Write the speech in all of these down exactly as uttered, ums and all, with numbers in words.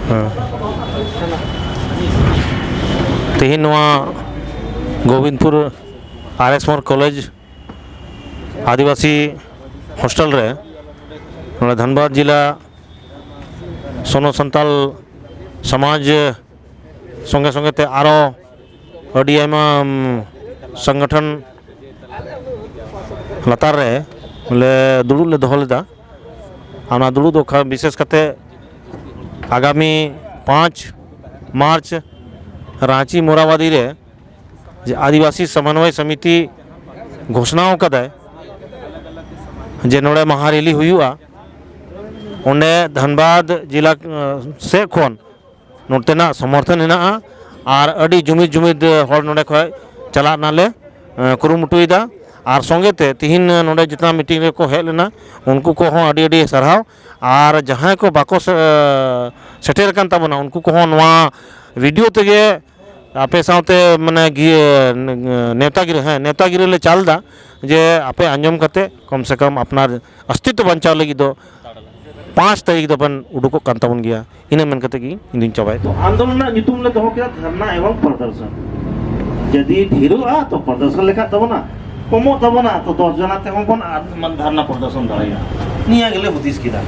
ᱦᱮᱸ᱾ ᱛᱮᱦᱮᱧ ᱱᱚᱣᱟ ᱜᱳᱵᱤᱱᱫᱽᱯᱩᱨ ᱟᱨ ᱮᱥ ᱢᱳᱲ ᱠᱚᱞᱮᱡᱽ ᱟᱹᱫᱤᱵᱟᱹᱥᱤ ᱦᱳᱥᱴᱮᱞ ᱨᱮ ᱱᱚᱰᱮ ᱫᱷᱟᱱᱵᱟᱫᱽ ᱡᱮᱞᱟ ᱥᱚᱱᱚᱛ ᱥᱟᱱᱛᱟᱞ ᱥᱚᱢᱟᱡᱽ ᱥᱚᱸᱜᱮ ᱥᱚᱸᱜᱮ ᱛᱮ ᱟᱨᱚ ᱟᱹᱰᱤ ᱟᱭᱢᱟ, ᱩᱢ, ᱥᱚᱝᱜᱚᱴᱷᱚᱱ ᱞᱟᱛᱟᱨ ᱨᱮ ᱞᱮ ᱫᱩᱲᱩᱵ ᱞᱮ ᱫᱚᱦᱚ ᱞᱮᱫᱟ᱾ ᱚᱱᱟ ᱫᱩᱲᱩᱵ ᱫᱚ ᱠᱷᱟ-, ᱵᱤᱥᱮᱥ ᱠᱟᱛᱮ ᱟᱜᱟᱢᱤ ᱯᱟᱸᱪ ᱢᱟᱨᱪ ᱨᱟᱸᱪᱤ ᱢᱳᱨᱟᱵᱟᱫᱤ ᱨᱮ ᱡᱮ ᱟᱹᱫᱤᱵᱟᱹᱥᱤ ᱥᱚᱢᱚᱱᱵᱚᱭ ᱥᱚᱢᱤᱛᱤ ᱜᱷᱳᱥᱱᱟ ᱟᱠᱟᱫᱟᱭ ᱡᱮ ᱱᱚᱰᱮ ᱢᱟᱦᱟ ᱨᱮᱞᱤ ᱦᱩᱭᱩᱜᱼᱟ, ᱚᱸᱰᱮ ᱫᱷᱟᱱᱵᱟᱫᱽ ᱡᱮᱞᱟ, ᱮᱸ, ᱥᱮᱫ ᱠᱷᱚᱱ ᱱᱚᱛᱮᱱᱟᱜ ᱥᱚᱢᱚᱨᱛᱷᱚᱱ ᱦᱮᱱᱟᱜᱼᱟ᱾ ᱟᱨ ᱟᱹᱰᱤ ᱡᱩᱢᱤᱫ ᱡᱩᱢᱤᱫ ᱦᱚᱲ ᱱᱚᱰᱮ ᱠᱷᱚᱱ ᱪᱟᱞᱟᱜ ᱨᱮᱱᱟᱜ ᱞᱮ, ᱮᱸ, ᱠᱩᱨᱩᱢᱩᱴᱩᱭᱮᱫᱟ᱾ ᱟᱨ ᱥᱚᱸᱜᱮ ᱛᱮ ᱛᱤᱦᱤᱧ ᱱᱚᱰᱮ ᱡᱤᱛᱱᱟ ᱢᱤᱴᱤᱝ ᱨᱮᱠᱚ ᱦᱮᱡ ᱞᱮᱱᱟ, ᱩᱱᱠᱩ ᱠᱚᱦᱚᱸ ᱟᱹᱰᱤ ᱟᱹᱰᱤ ᱥᱟᱨᱦᱟᱣ᱾ ᱟᱨ ᱡᱟᱦᱟᱸᱭ ᱠᱚ ᱵᱟᱠᱚ ᱥᱮ-, ᱥᱮᱴᱮᱨ ᱟᱠᱟᱱ ᱛᱟᱵᱚᱱᱟ, ᱩᱱᱠᱩ ᱠᱚᱦᱚᱸ ᱱᱚᱣᱟ ᱵᱷᱤᱰᱤᱭᱳ ᱛᱮᱜᱮ ᱟᱯᱮ ᱥᱟᱶᱛᱮ ᱢᱟᱱᱮ ᱜᱤ-, ᱱᱮᱣᱛᱟ ᱜᱤᱨᱟᱹ, ᱦᱮᱸ, ᱱᱮᱣᱛᱟ ᱜᱤᱨᱟᱹ ᱞᱮ ᱪᱟᱞ ᱮᱫᱟ ᱡᱮ ᱟᱯᱮ ᱟᱸᱡᱚᱢ ᱠᱟᱛᱮ ᱠᱚᱢ ᱥᱮ ᱠᱚᱢ ᱟᱯᱱᱟᱨ ᱚᱥᱛᱤᱛᱛᱚ ᱵᱟᱧᱪᱟᱣ ᱞᱟᱹᱜᱤᱫ ᱫᱚ ᱯᱟᱸᱪ ᱛᱟᱹᱨᱤᱠᱷ ᱫᱚᱵᱚᱱ ᱩᱰᱩᱠᱚᱜ ᱠᱟᱱ ᱛᱟᱵᱚᱱ ᱜᱮᱭᱟ᱾ ᱤᱱᱟᱹ ᱢᱮᱱ ᱠᱟᱛᱮ ᱜᱮ ᱤᱧ ᱫᱩᱧ ᱪᱟᱵᱟᱭᱮᱫ ᱛᱟᱵᱚᱱᱟ᱾ ᱟᱱᱫᱳᱞᱚᱱ ᱨᱮᱱᱟᱜ ᱧᱩᱛᱩᱢ ᱞᱮ ᱫᱚᱦᱚ ᱠᱮᱫᱟ ᱫᱷᱟᱨᱱᱟ ᱮᱵᱚᱝ ᱯᱨᱚᱫᱚᱨᱥᱚᱱ᱾ ᱡᱩᱫᱤ ᱰᱷᱮᱨᱚᱜᱼᱟ ᱛᱚ ᱯᱨᱚᱫᱚᱨᱥᱚᱱ ᱞᱮᱠᱷᱟᱜ ᱛᱟᱵᱚᱱᱟ, ᱠᱚᱢᱚᱜ ᱛᱟᱵᱚᱱᱟ ᱛᱚ ᱫᱚᱥ ᱡᱚᱱᱟ ᱛᱮᱦᱚᱸ ᱵᱚᱱ ᱟᱨ ᱢᱟᱱ ᱫᱷᱟᱨᱱᱟ ᱯᱨᱚᱫᱚᱨᱥᱚᱱ ᱫᱟᱲᱮᱭᱟᱜᱼᱟ᱾ ᱱᱤᱭᱟᱹ ᱜᱮᱞᱮ ᱦᱩᱫᱤᱥ ᱠᱮᱫᱟ᱾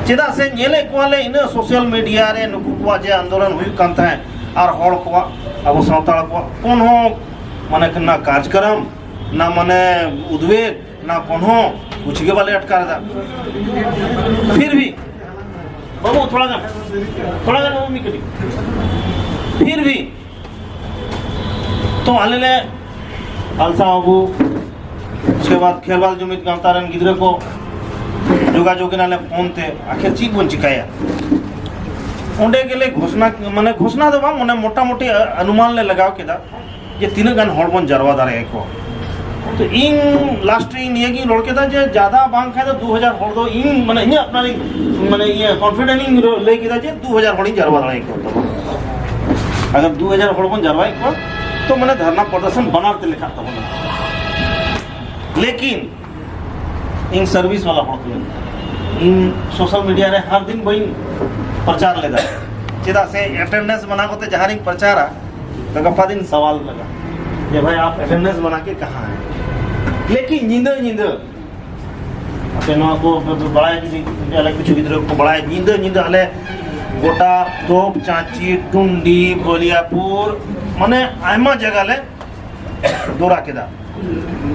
ᱪᱮᱫᱟᱜ ᱥᱮ ᱧᱮᱞᱮᱫ ᱠᱚᱣᱟᱞᱮ ᱤᱱᱟᱹ ᱥᱳᱥᱟᱞ ᱢᱤᱰᱤᱭᱟ ᱨᱮ ᱱᱩᱠᱩ ᱠᱚᱣᱟᱜ ᱡᱮ ᱟᱱᱫᱳᱞᱚᱱ ᱦᱩᱭᱩᱜ ᱠᱟᱱ ᱛᱟᱦᱮᱸᱫ, ᱟᱨ ᱦᱚᱲ ᱠᱚᱣᱟᱜ, ᱟᱵᱚ ᱥᱟᱱᱛᱟᱲ ᱠᱚᱣᱟᱜ ᱠᱳᱱᱳ ᱢᱟᱱᱮ ᱱᱟ ᱠᱟᱨᱡᱽᱠᱟᱨᱚᱢ, ᱱᱟ ᱢᱟᱱᱮ ᱩᱫᱽᱵᱮᱜᱽ, ᱱᱟ ᱠᱳᱱᱳ ᱠᱩᱪ ᱜᱮ ᱵᱟᱞᱮ ᱟᱴᱠᱟᱨ ᱮᱫᱟ᱾ ᱯᱷᱤᱨ ᱵᱷᱤ ᱵᱟᱹᱵᱩ, ᱛᱷᱚᱲᱟ ᱜᱟᱱ, ᱛᱷᱚᱲᱟ ᱜᱟᱱ ᱵᱟᱹᱵᱩ, ᱢᱤᱫ ᱠᱟᱹᱴᱤᱡ᱾ ᱯᱷᱤᱨ ᱵᱷᱤ, ᱛᱚ ᱟᱞᱮ ᱞᱮ ᱟᱞᱥᱟ ᱵᱟᱹᱵᱩ, ᱩᱥᱠᱮ ᱵᱟᱫ ᱠᱷᱮᱨᱣᱟᱞ ᱡᱩᱢᱤᱫ ᱜᱟᱶᱛᱟ ᱨᱮᱱ ᱜᱤᱫᱽᱨᱟᱹ ᱠᱚ ᱡᱳᱜᱟᱡᱳᱜᱽ ᱮᱱᱟᱞᱮ ᱯᱷᱳᱱ ᱛᱮ, ᱟᱠᱷᱤᱨ ᱪᱮᱫ ᱵᱚᱱ ᱪᱤᱠᱟᱹᱭᱟ? ᱚᱸᱰᱮ ᱜᱮᱞᱮ ᱜᱷᱳᱥᱱᱟ, ᱢᱟᱱᱮ ᱜᱷᱳᱥᱱᱟ ᱫᱚ ᱵᱟᱝ, ᱢᱟᱱᱮ ᱢᱚᱴᱟᱢᱩᱴᱤ ᱟᱱᱩᱢᱟᱱ ᱞᱮ ᱞᱟᱜᱟᱣ ᱠᱮᱫᱟ᱾ ᱡᱮ ᱛᱤᱱᱟᱹᱜ ᱜᱟᱱ ᱦᱚᱲ ᱵᱚᱱ ᱡᱟᱨᱣᱟ ᱫᱟᱲᱮᱭᱟᱠᱚᱣᱟ᱾ ᱛᱚ ᱤᱧ ᱞᱟᱥᱴ ᱨᱮ ᱤᱧ ᱱᱤᱭᱟᱹ ᱜᱤᱧ ᱨᱚᱲ ᱠᱮᱫᱟ ᱡᱮ ᱡᱟᱫᱟ ᱵᱟᱝ ᱠᱷᱟᱡ ᱫᱚ ᱫᱩ ᱦᱟᱡᱟᱨ ᱦᱚᱲ ᱫᱚ ᱤᱧ, ᱢᱟᱱᱮ, ᱤᱧᱟᱹᱜ ᱟᱯᱱᱟᱨᱤᱧ, ᱢᱟᱱᱮ, ᱤᱭᱟᱹ ᱠᱚᱱᱯᱷᱤᱰᱮᱱᱴ ᱤᱧ ᱞᱟᱹᱭ ᱠᱮᱫᱟ ᱡᱮ ᱫᱩ ᱦᱟᱡᱟᱨ ᱦᱚᱲᱤᱧ ᱡᱟᱨᱣᱟ ᱫᱟᱲᱮᱭᱟᱠᱚᱣᱟ᱾ ᱛᱚ ᱟᱜᱟᱨ ᱫᱩ ᱦᱟᱡᱟᱨ ᱦᱚᱲ ᱵᱚᱱ ᱡᱟᱨᱣᱟᱭᱮᱫ ᱠᱚᱣᱟ, ᱛᱚ, ᱢᱟᱱᱮ, ᱫᱷᱟᱨᱱᱟ ᱯᱨᱚᱫᱚᱨᱥᱚᱱ ᱵᱟᱱᱟᱨ ᱛᱮ ᱞᱮᱠᱷᱟᱜ ᱛᱟᱵᱚᱱᱟ᱾ ᱞᱮᱠᱤᱱ ᱤᱧ ᱥᱟᱨᱵᱷᱤᱥ ᱵᱟᱞᱟ ᱦᱚᱲ ᱠᱟᱹᱱᱟᱹᱧ᱾ ᱤᱧ ᱥᱳᱥᱟᱞ ᱢᱤᱰᱤᱭᱟ ᱨᱮ ᱦᱟᱨ ᱫᱤᱱ ᱵᱟᱹᱧ ᱯᱨᱚᱪᱟᱨ ᱞᱮᱫᱟ, ᱪᱮᱫᱟᱜ ᱥᱮ ᱮᱴᱮᱱᱰᱮᱱᱥ ᱵᱟᱱᱟ ᱠᱚᱛᱮ ᱡᱟᱦᱟᱸ ᱨᱤᱧ ᱯᱨᱚᱪᱟᱨᱟ, ᱛᱚ ᱜᱟᱯᱟ ᱫᱤᱱ ᱥᱟᱣᱟᱞ ᱞᱟᱜᱟ ᱡᱮ ᱵᱷᱟᱭ ᱟᱯ ᱮᱴᱮᱱᱰᱮᱱᱥ ᱵᱟᱱᱟ ᱠᱮ ᱠᱟᱦᱟᱸ ᱦᱮ᱾ ᱞᱮᱠᱤᱱ ᱧᱤᱫᱟᱹ ᱧᱤᱫᱟᱹ ᱟᱯᱮ ᱱᱚᱣᱟ ᱠᱚ ᱵᱟᱲᱟᱭ ᱡᱩᱫᱤ ᱟᱞᱮ ᱠᱤᱪᱷᱩ ᱜᱤᱫᱽᱨᱟᱹ ᱠᱚ ᱵᱟᱲᱟᱭᱟ, ᱧᱤᱫᱟᱹ ᱧᱤᱫᱟᱹ ᱟᱞᱮ ᱜᱚᱴᱟ ᱛᱳᱯ, ᱪᱟᱸᱪᱤ, ᱴᱩᱱᱰᱤ, ᱵᱚᱞᱤᱭᱟᱯᱩᱨ, ᱢᱟᱱᱮ ᱟᱭᱢᱟ ᱡᱟᱭᱜᱟ ᱞᱮ ᱫᱚᱨᱟ ᱠᱮᱫᱟ᱾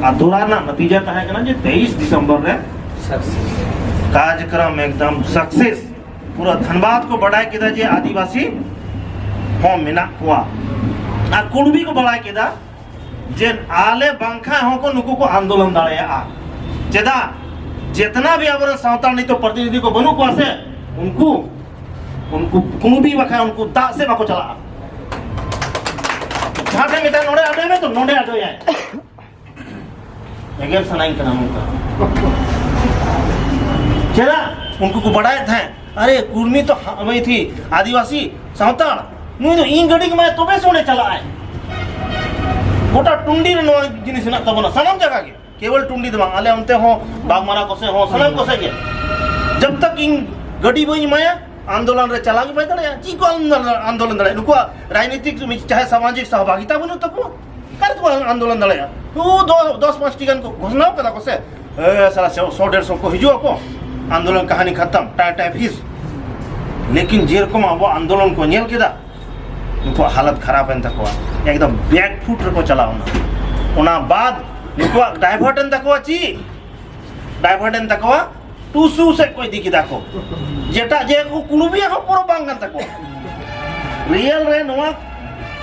ᱟᱨ ᱫᱚᱨᱟ ᱨᱮᱱᱟᱜ ᱱᱟᱛᱤᱡᱟ ᱛᱟᱦᱮᱸ ᱠᱟᱱᱟ ᱡᱮ ᱛᱮᱭᱤᱥ ᱰᱤᱥᱮᱢᱵᱚᱨ ᱨᱮ ᱠᱟᱨᱡᱚᱠᱨᱚᱢ ᱮᱠᱫᱚᱢ ᱥᱟᱠᱥᱮᱥ᱾ ᱯᱩᱨᱟᱹ ᱫᱷᱟᱱᱵᱟᱫ ᱠᱚ ᱵᱟᱰᱟᱭ ᱠᱮᱫᱟ ᱡᱮ ᱟᱹᱫᱤᱵᱟᱹᱥᱤ ᱦᱚᱸ ᱢᱮᱱᱟᱜ ᱠᱚᱣᱟ᱾ ᱟᱨ ᱠᱩᱲᱵᱤ ᱠᱚ ᱵᱟᱲᱟᱭ ᱠᱮᱫᱟ ᱡᱮ ᱟᱞᱮ ᱵᱟᱝᱠᱷᱟᱱ ᱦᱚᱸᱠᱚ ᱱᱩᱠᱩ ᱠᱚ ᱟᱱᱫᱳᱞᱚᱱ ᱫᱟᱲᱮᱭᱟᱜᱼᱟ᱾ ᱪᱮᱫᱟᱜ? ᱡᱮᱛᱱᱟ ᱵᱷᱤ ᱟᱵᱚᱨᱮᱱ ᱥᱟᱶᱛᱟᱞ ᱱᱤᱛᱚᱜ ᱯᱨᱚᱛᱤᱱᱤᱫᱷᱤ ᱠᱚ ᱵᱟᱹᱱᱩᱜ ᱠᱚᱣᱟ ᱥᱮ, ᱩᱱᱠᱩ ᱩᱱᱠᱩ ᱠᱩᱲᱵᱤ ᱵᱟᱠᱷᱟᱱ ᱩᱱᱠᱩ ᱫᱟᱜ ᱥᱮᱫ ᱵᱟᱠᱚ ᱪᱟᱞᱟᱜᱼᱟ᱾ ᱡᱟᱦᱟᱸ ᱴᱷᱮᱱ ᱢᱮᱛᱟᱭ ᱱᱚᱰᱮ ᱟᱹᱰᱟᱹᱭ ᱢᱮ, ᱛᱚ ᱱᱚᱰᱮ ᱟᱹᱰᱟᱹᱭᱟᱭ᱾ ᱮᱜᱮᱨ ᱥᱟᱱᱟᱧ ᱠᱟᱱᱟ ᱱᱚᱝᱠᱟ᱾ ᱪᱮᱫᱟᱜ? ᱩᱱᱠᱩ ᱠᱚ ᱵᱟᱲᱟᱭᱮᱫ ᱛᱟᱦᱮᱸᱫ, ᱟᱨᱮ ᱠᱩᱲᱢᱤ ᱛᱚ ᱦᱟ-, ᱦᱟᱢᱮ ᱛᱷᱤ ᱟᱹᱫᱤᱵᱟᱹᱥᱤ ᱥᱟᱶᱛᱟᱲ, ᱱᱩᱭ ᱫᱚ ᱤᱧ ᱜᱟᱹᱰᱤ ᱮᱢᱟᱭᱟ ᱛᱚᱵᱮ ᱥᱮ ᱚᱸᱰᱮ ᱪᱟᱞᱟᱜ ᱟᱭ᱾ ᱜᱚᱴᱟ ᱴᱩᱱᱰᱤ ᱨᱮ ᱱᱚᱣᱟ ᱡᱤᱱᱤᱥ ᱦᱮᱱᱟᱜ ᱛᱟᱵᱚᱱᱟ ᱥᱟᱱᱟᱢ ᱡᱟᱭᱜᱟ ᱜᱮ, ᱠᱮᱵᱚᱞ ᱴᱩᱱᱰᱤ ᱫᱚ ᱵᱟᱝ, ᱟᱞᱮ ᱚᱱᱛᱮ ᱦᱚᱸ ᱵᱟᱜᱽᱢᱟᱨᱟ ᱠᱚᱥᱮ ᱦᱚᱸ ᱥᱟᱱᱟᱢ ᱠᱚᱥᱮ ᱜᱮ᱾ ᱡᱟᱵ ᱛᱟᱠ ᱤᱧ ᱜᱟᱹᱰᱤ ᱵᱟᱹᱧ ᱮᱢᱟᱭᱟ, ᱟᱱᱫᱳᱞᱚᱱ ᱨᱮ ᱪᱟᱞᱟᱣ ᱜᱮ ᱵᱟᱭ ᱫᱟᱲᱮᱭᱟᱜᱼᱟ᱾ ᱪᱮᱫ ᱠᱚ ᱟᱱᱫᱳᱞᱚᱱ, ᱟᱱᱫᱳᱞᱚᱱ ᱫᱟᱲᱮᱭᱟᱜᱼᱟ? ᱱᱩᱠᱩᱣᱟᱜ ᱨᱟᱡᱽᱱᱤᱛᱤᱠ ᱪᱟᱦᱮ ᱥᱟᱢᱟᱡᱤᱠ ᱥᱚᱦᱚᱵᱷᱟᱜᱤᱛᱟ ᱵᱟᱹᱱᱩᱜ ᱛᱟᱠᱚᱣᱟ᱾ ᱚᱠᱟ ᱨᱮ ᱛᱚᱠᱚ ᱟᱱᱫᱳᱞᱚᱱ ᱫᱟᱲᱮᱭᱟᱜᱼᱟ? ᱛᱚ ᱫᱚ-, ᱫᱚᱥ ᱯᱟᱸᱪᱴᱤ ᱜᱟᱱ ᱠᱚ ᱜᱷᱳᱥᱱᱟ ᱠᱟᱫᱟ ᱠᱚ ᱥᱮ, ᱮ, ᱥᱟᱞᱟ ᱥᱮ ᱥᱚ ᱰᱮᱲᱥᱚ ᱠᱚ ᱦᱤᱡᱩᱜ ᱟᱠᱚ, ᱟᱱᱫᱳᱞᱚᱱ ᱠᱟᱹᱦᱱᱤ ᱠᱷᱟᱛᱟᱢ, ᱴᱟᱭ ᱴᱟᱭ ᱯᱷᱤᱥ᱾ ᱞᱮᱠᱤᱱ ᱡᱮᱨᱚᱠᱚᱢ ᱟᱵᱚ ᱟᱱᱫᱳᱞᱚᱱ ᱠᱚ ᱧᱮᱞ ᱠᱮᱫᱟ, ᱱᱩᱠᱩᱣᱟᱜ ᱦᱟᱞᱚᱛ ᱠᱷᱟᱨᱟᱯ ᱮᱱ ᱛᱟᱠᱚᱣᱟ, ᱮᱠᱫᱚᱢ ᱵᱮᱠ ᱯᱷᱩᱴ ᱨᱮᱠᱚ ᱪᱟᱞᱟᱣ ᱮᱱᱟ᱾ ᱚᱱᱟ ᱵᱟᱫ ᱱᱩᱠᱩᱣᱟᱜ ᱰᱟᱭᱵᱷᱟᱨᱴ ᱮᱱ ᱛᱟᱠᱚᱣᱟ ᱪᱮᱫ? ᱰᱟᱭᱵᱷᱟᱨᱴ ᱮᱱ ᱛᱟᱠᱚᱣᱟ ᱴᱩᱥᱩ ᱥᱮᱫ ᱠᱚ ᱤᱫᱤ ᱠᱮᱫᱟ ᱠᱚ, ᱡᱮᱴᱟ ᱡᱮ ᱠᱚ ᱠᱩᱲᱩᱵᱤᱭᱟ ᱦᱚᱸ ᱯᱚᱨᱚᱵᱽ ᱵᱟᱝ ᱠᱟᱱ ᱛᱟᱠᱚᱣᱟ᱾ ᱨᱤᱭᱮᱞ ᱨᱮ ᱱᱚᱣᱟ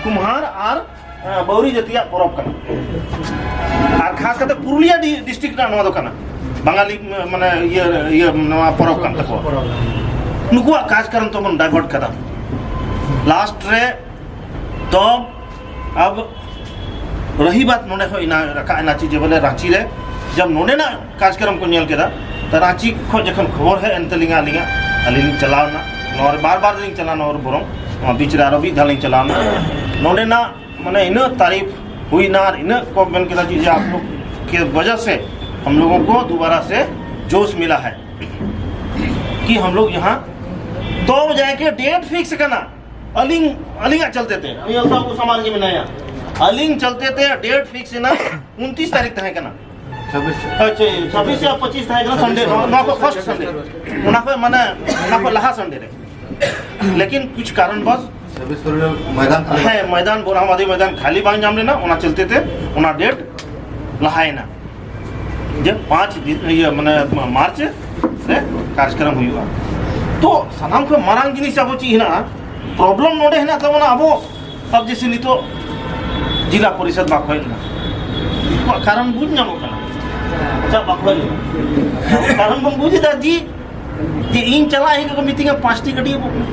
ᱠᱩᱢᱦᱟᱨ ᱟᱨ, ᱮ, ᱵᱟᱣᱨᱤ ᱡᱟᱹᱛᱤᱭᱟᱜ ᱯᱚᱨᱚᱵᱽ ᱠᱟᱱᱟ᱾ ᱟᱨ ᱠᱷᱟᱥ ᱠᱟᱛᱮ ᱯᱩᱨᱩᱞᱤᱭᱟ ᱰᱤ-, ᱰᱤᱥᱴᱨᱤᱠᱴ ᱨᱮᱱᱟᱜ ᱱᱚᱣᱟ ᱫᱚ ᱠᱟᱱᱟ, ᱵᱟᱝᱟᱞᱤ, ᱢᱟᱱᱮ ᱤᱭᱟᱹ, ᱤᱭᱟᱹ ᱱᱚᱣᱟ ᱯᱚᱨᱚᱵᱽ ᱠᱟᱱ ᱛᱟᱠᱚᱣᱟ᱾ ᱱᱩᱠᱩᱣᱟᱜ ᱠᱟᱡᱽ ᱠᱟᱨᱚᱱ ᱛᱮᱵᱚᱱ ᱰᱟᱭᱵᱷᱟᱨᱴ ᱠᱟᱫᱟ᱾ ᱞᱟᱥᱴ ᱨᱮ ᱛᱚ ᱟᱵ ᱨᱟᱦᱤ ᱵᱟᱛ ᱱᱚᱰᱮ ᱠᱷᱚᱱ ᱤᱱᱟ ᱨᱟᱠᱟᱵ ᱮᱱᱟ ᱪᱮ ᱡᱮ ᱵᱚᱞᱮ ᱨᱟᱸᱪᱤ ᱨᱮ ᱡᱟᱵ ᱱᱚᱰᱮᱱᱟᱜ ᱠᱟᱡᱽᱠᱨᱚᱢ ᱠᱚ ᱧᱮᱞ ᱠᱮᱫᱟ, ᱛᱚ ᱨᱟᱸᱪᱤ ᱠᱷᱚᱱ ᱡᱚᱠᱷᱚᱱ ᱠᱷᱚᱵᱚᱨ ᱦᱮᱡ ᱮᱱ ᱛᱟᱹᱞᱤᱧᱟ ᱟᱹᱞᱤᱧᱟᱜ, ᱟᱹᱞᱤᱧ ᱞᱤᱧ ᱪᱟᱞᱟᱣ ᱮᱱᱟ᱾ ᱱᱚᱣᱟ ᱨᱮ ᱵᱟᱨ ᱵᱟᱨ ᱞᱤᱧ ᱪᱟᱞᱟᱣ ᱮᱱᱟ, ᱵᱚᱨᱚᱝ ᱱᱚᱣᱟ ᱵᱤᱪ ᱨᱮ ᱟᱨᱚ ᱢᱤᱫ ᱫᱷᱟᱣ ᱞᱤᱧ ᱪᱟᱞᱟᱣ ᱮᱱᱟ᱾ ᱱᱚᱰᱮᱱᱟᱜ ᱢᱟᱱᱮ ᱤᱱᱟᱹᱜ ᱛᱟᱨᱤᱯ ᱦᱩᱭᱱᱟ ᱟᱨ ᱤᱱᱟᱹᱜ ᱠᱚ ᱢᱮᱱ ᱠᱮᱫᱟ ᱡᱮ, ᱡᱮ ᱟᱯ ᱞᱳᱜ ᱠᱮ ᱵᱚᱡᱟ ᱥᱮ ᱦᱟᱢ ᱞᱳᱜᱚ ᱠᱚ ᱫᱩᱵᱟᱨᱟ ᱥᱮ ᱡᱳᱥ ᱢᱤᱞᱟ ᱦᱟᱭ᱾ कि हम लोग यहाँ दो बजे के डेट फिक्स करना। अलिंग अलिंग चलते थे, अलिंग अल्ताफ को समाज के में नया। अलिंग चलते थे, डेट फिक्स ना। उनतीस तारीख तक है करना। छब्बीस। अच्छा, छब्बीस या पच्चीस तारीख ना, संडे, ना, ना को फर्स्ट संडे। उना को माने, उना को लहा संडे रे। लेकिन कुछ कारणवश छब्बीस फरवरी मैदान खाली। ᱦᱮᱸ, ᱢᱚᱭᱫᱟᱱ, ᱵᱳᱨᱦᱟᱢᱟᱫᱤ ᱢᱚᱭᱫᱟᱱ ᱠᱷᱟᱹᱞᱤ ᱵᱟᱝ ᱧᱟᱢ ᱞᱮᱱᱟ, ᱚᱱᱟ ᱪᱚᱞᱛᱮ ᱛᱮ ᱚᱱᱟ ᱰᱮᱴ ᱞᱟᱦᱟᱭᱮᱱᱟ᱾ ᱡᱮ ᱯᱟᱸᱪ ᱫᱤᱱ, ᱤᱭᱟᱹ, ᱢᱟᱱᱮ, ᱢᱟᱨᱪ ᱨᱮ ᱠᱟᱨᱡᱚᱠᱨᱚᱢ ᱦᱩᱭᱩᱜᱼᱟ᱾ ᱛᱚ, ᱥᱟᱱᱟᱢ ᱠᱷᱚᱱ ᱢᱟᱨᱟᱝ ᱡᱤᱱᱤᱥ ᱟᱵᱚ ᱪᱮᱫ ᱦᱮᱱᱟᱜᱼᱟ? ᱯᱨᱚᱵᱞᱮᱢ ᱱᱚᱰᱮ ᱦᱮᱱᱟᱜ ᱛᱟᱵᱚᱱᱟ, ᱟᱵᱚ ᱥᱟᱵ ᱡᱮᱥᱮ ᱱᱤᱛᱚᱜ ᱡᱮᱞᱟ ᱯᱚᱨᱤᱥᱚᱫ ᱵᱟᱠᱚ ᱦᱮᱡ ᱞᱮᱱᱟ, ᱱᱩᱠᱩᱣᱟᱜ ᱠᱟᱨᱚᱱ ᱵᱩᱡᱽ ᱧᱟᱢᱚᱜ ᱠᱟᱱᱟ᱾ ᱟᱪᱪᱷᱟ, ᱵᱟᱠᱚ ᱦᱮᱡ ᱞᱮᱱᱟ, ᱠᱟᱨᱚᱱ ᱵᱚᱱ ᱵᱩᱡᱽ ᱮᱫᱟ ᱡᱮ, ᱡᱮ ᱤᱧ ᱪᱟᱞᱟᱜ ᱦᱮᱡ ᱠᱚ ᱢᱤᱛᱟᱹᱧᱟ, "ᱯᱟᱸᱪᱴᱤ ᱜᱟᱹᱰᱤ ᱮᱢᱚᱜ ᱢᱮ᱾"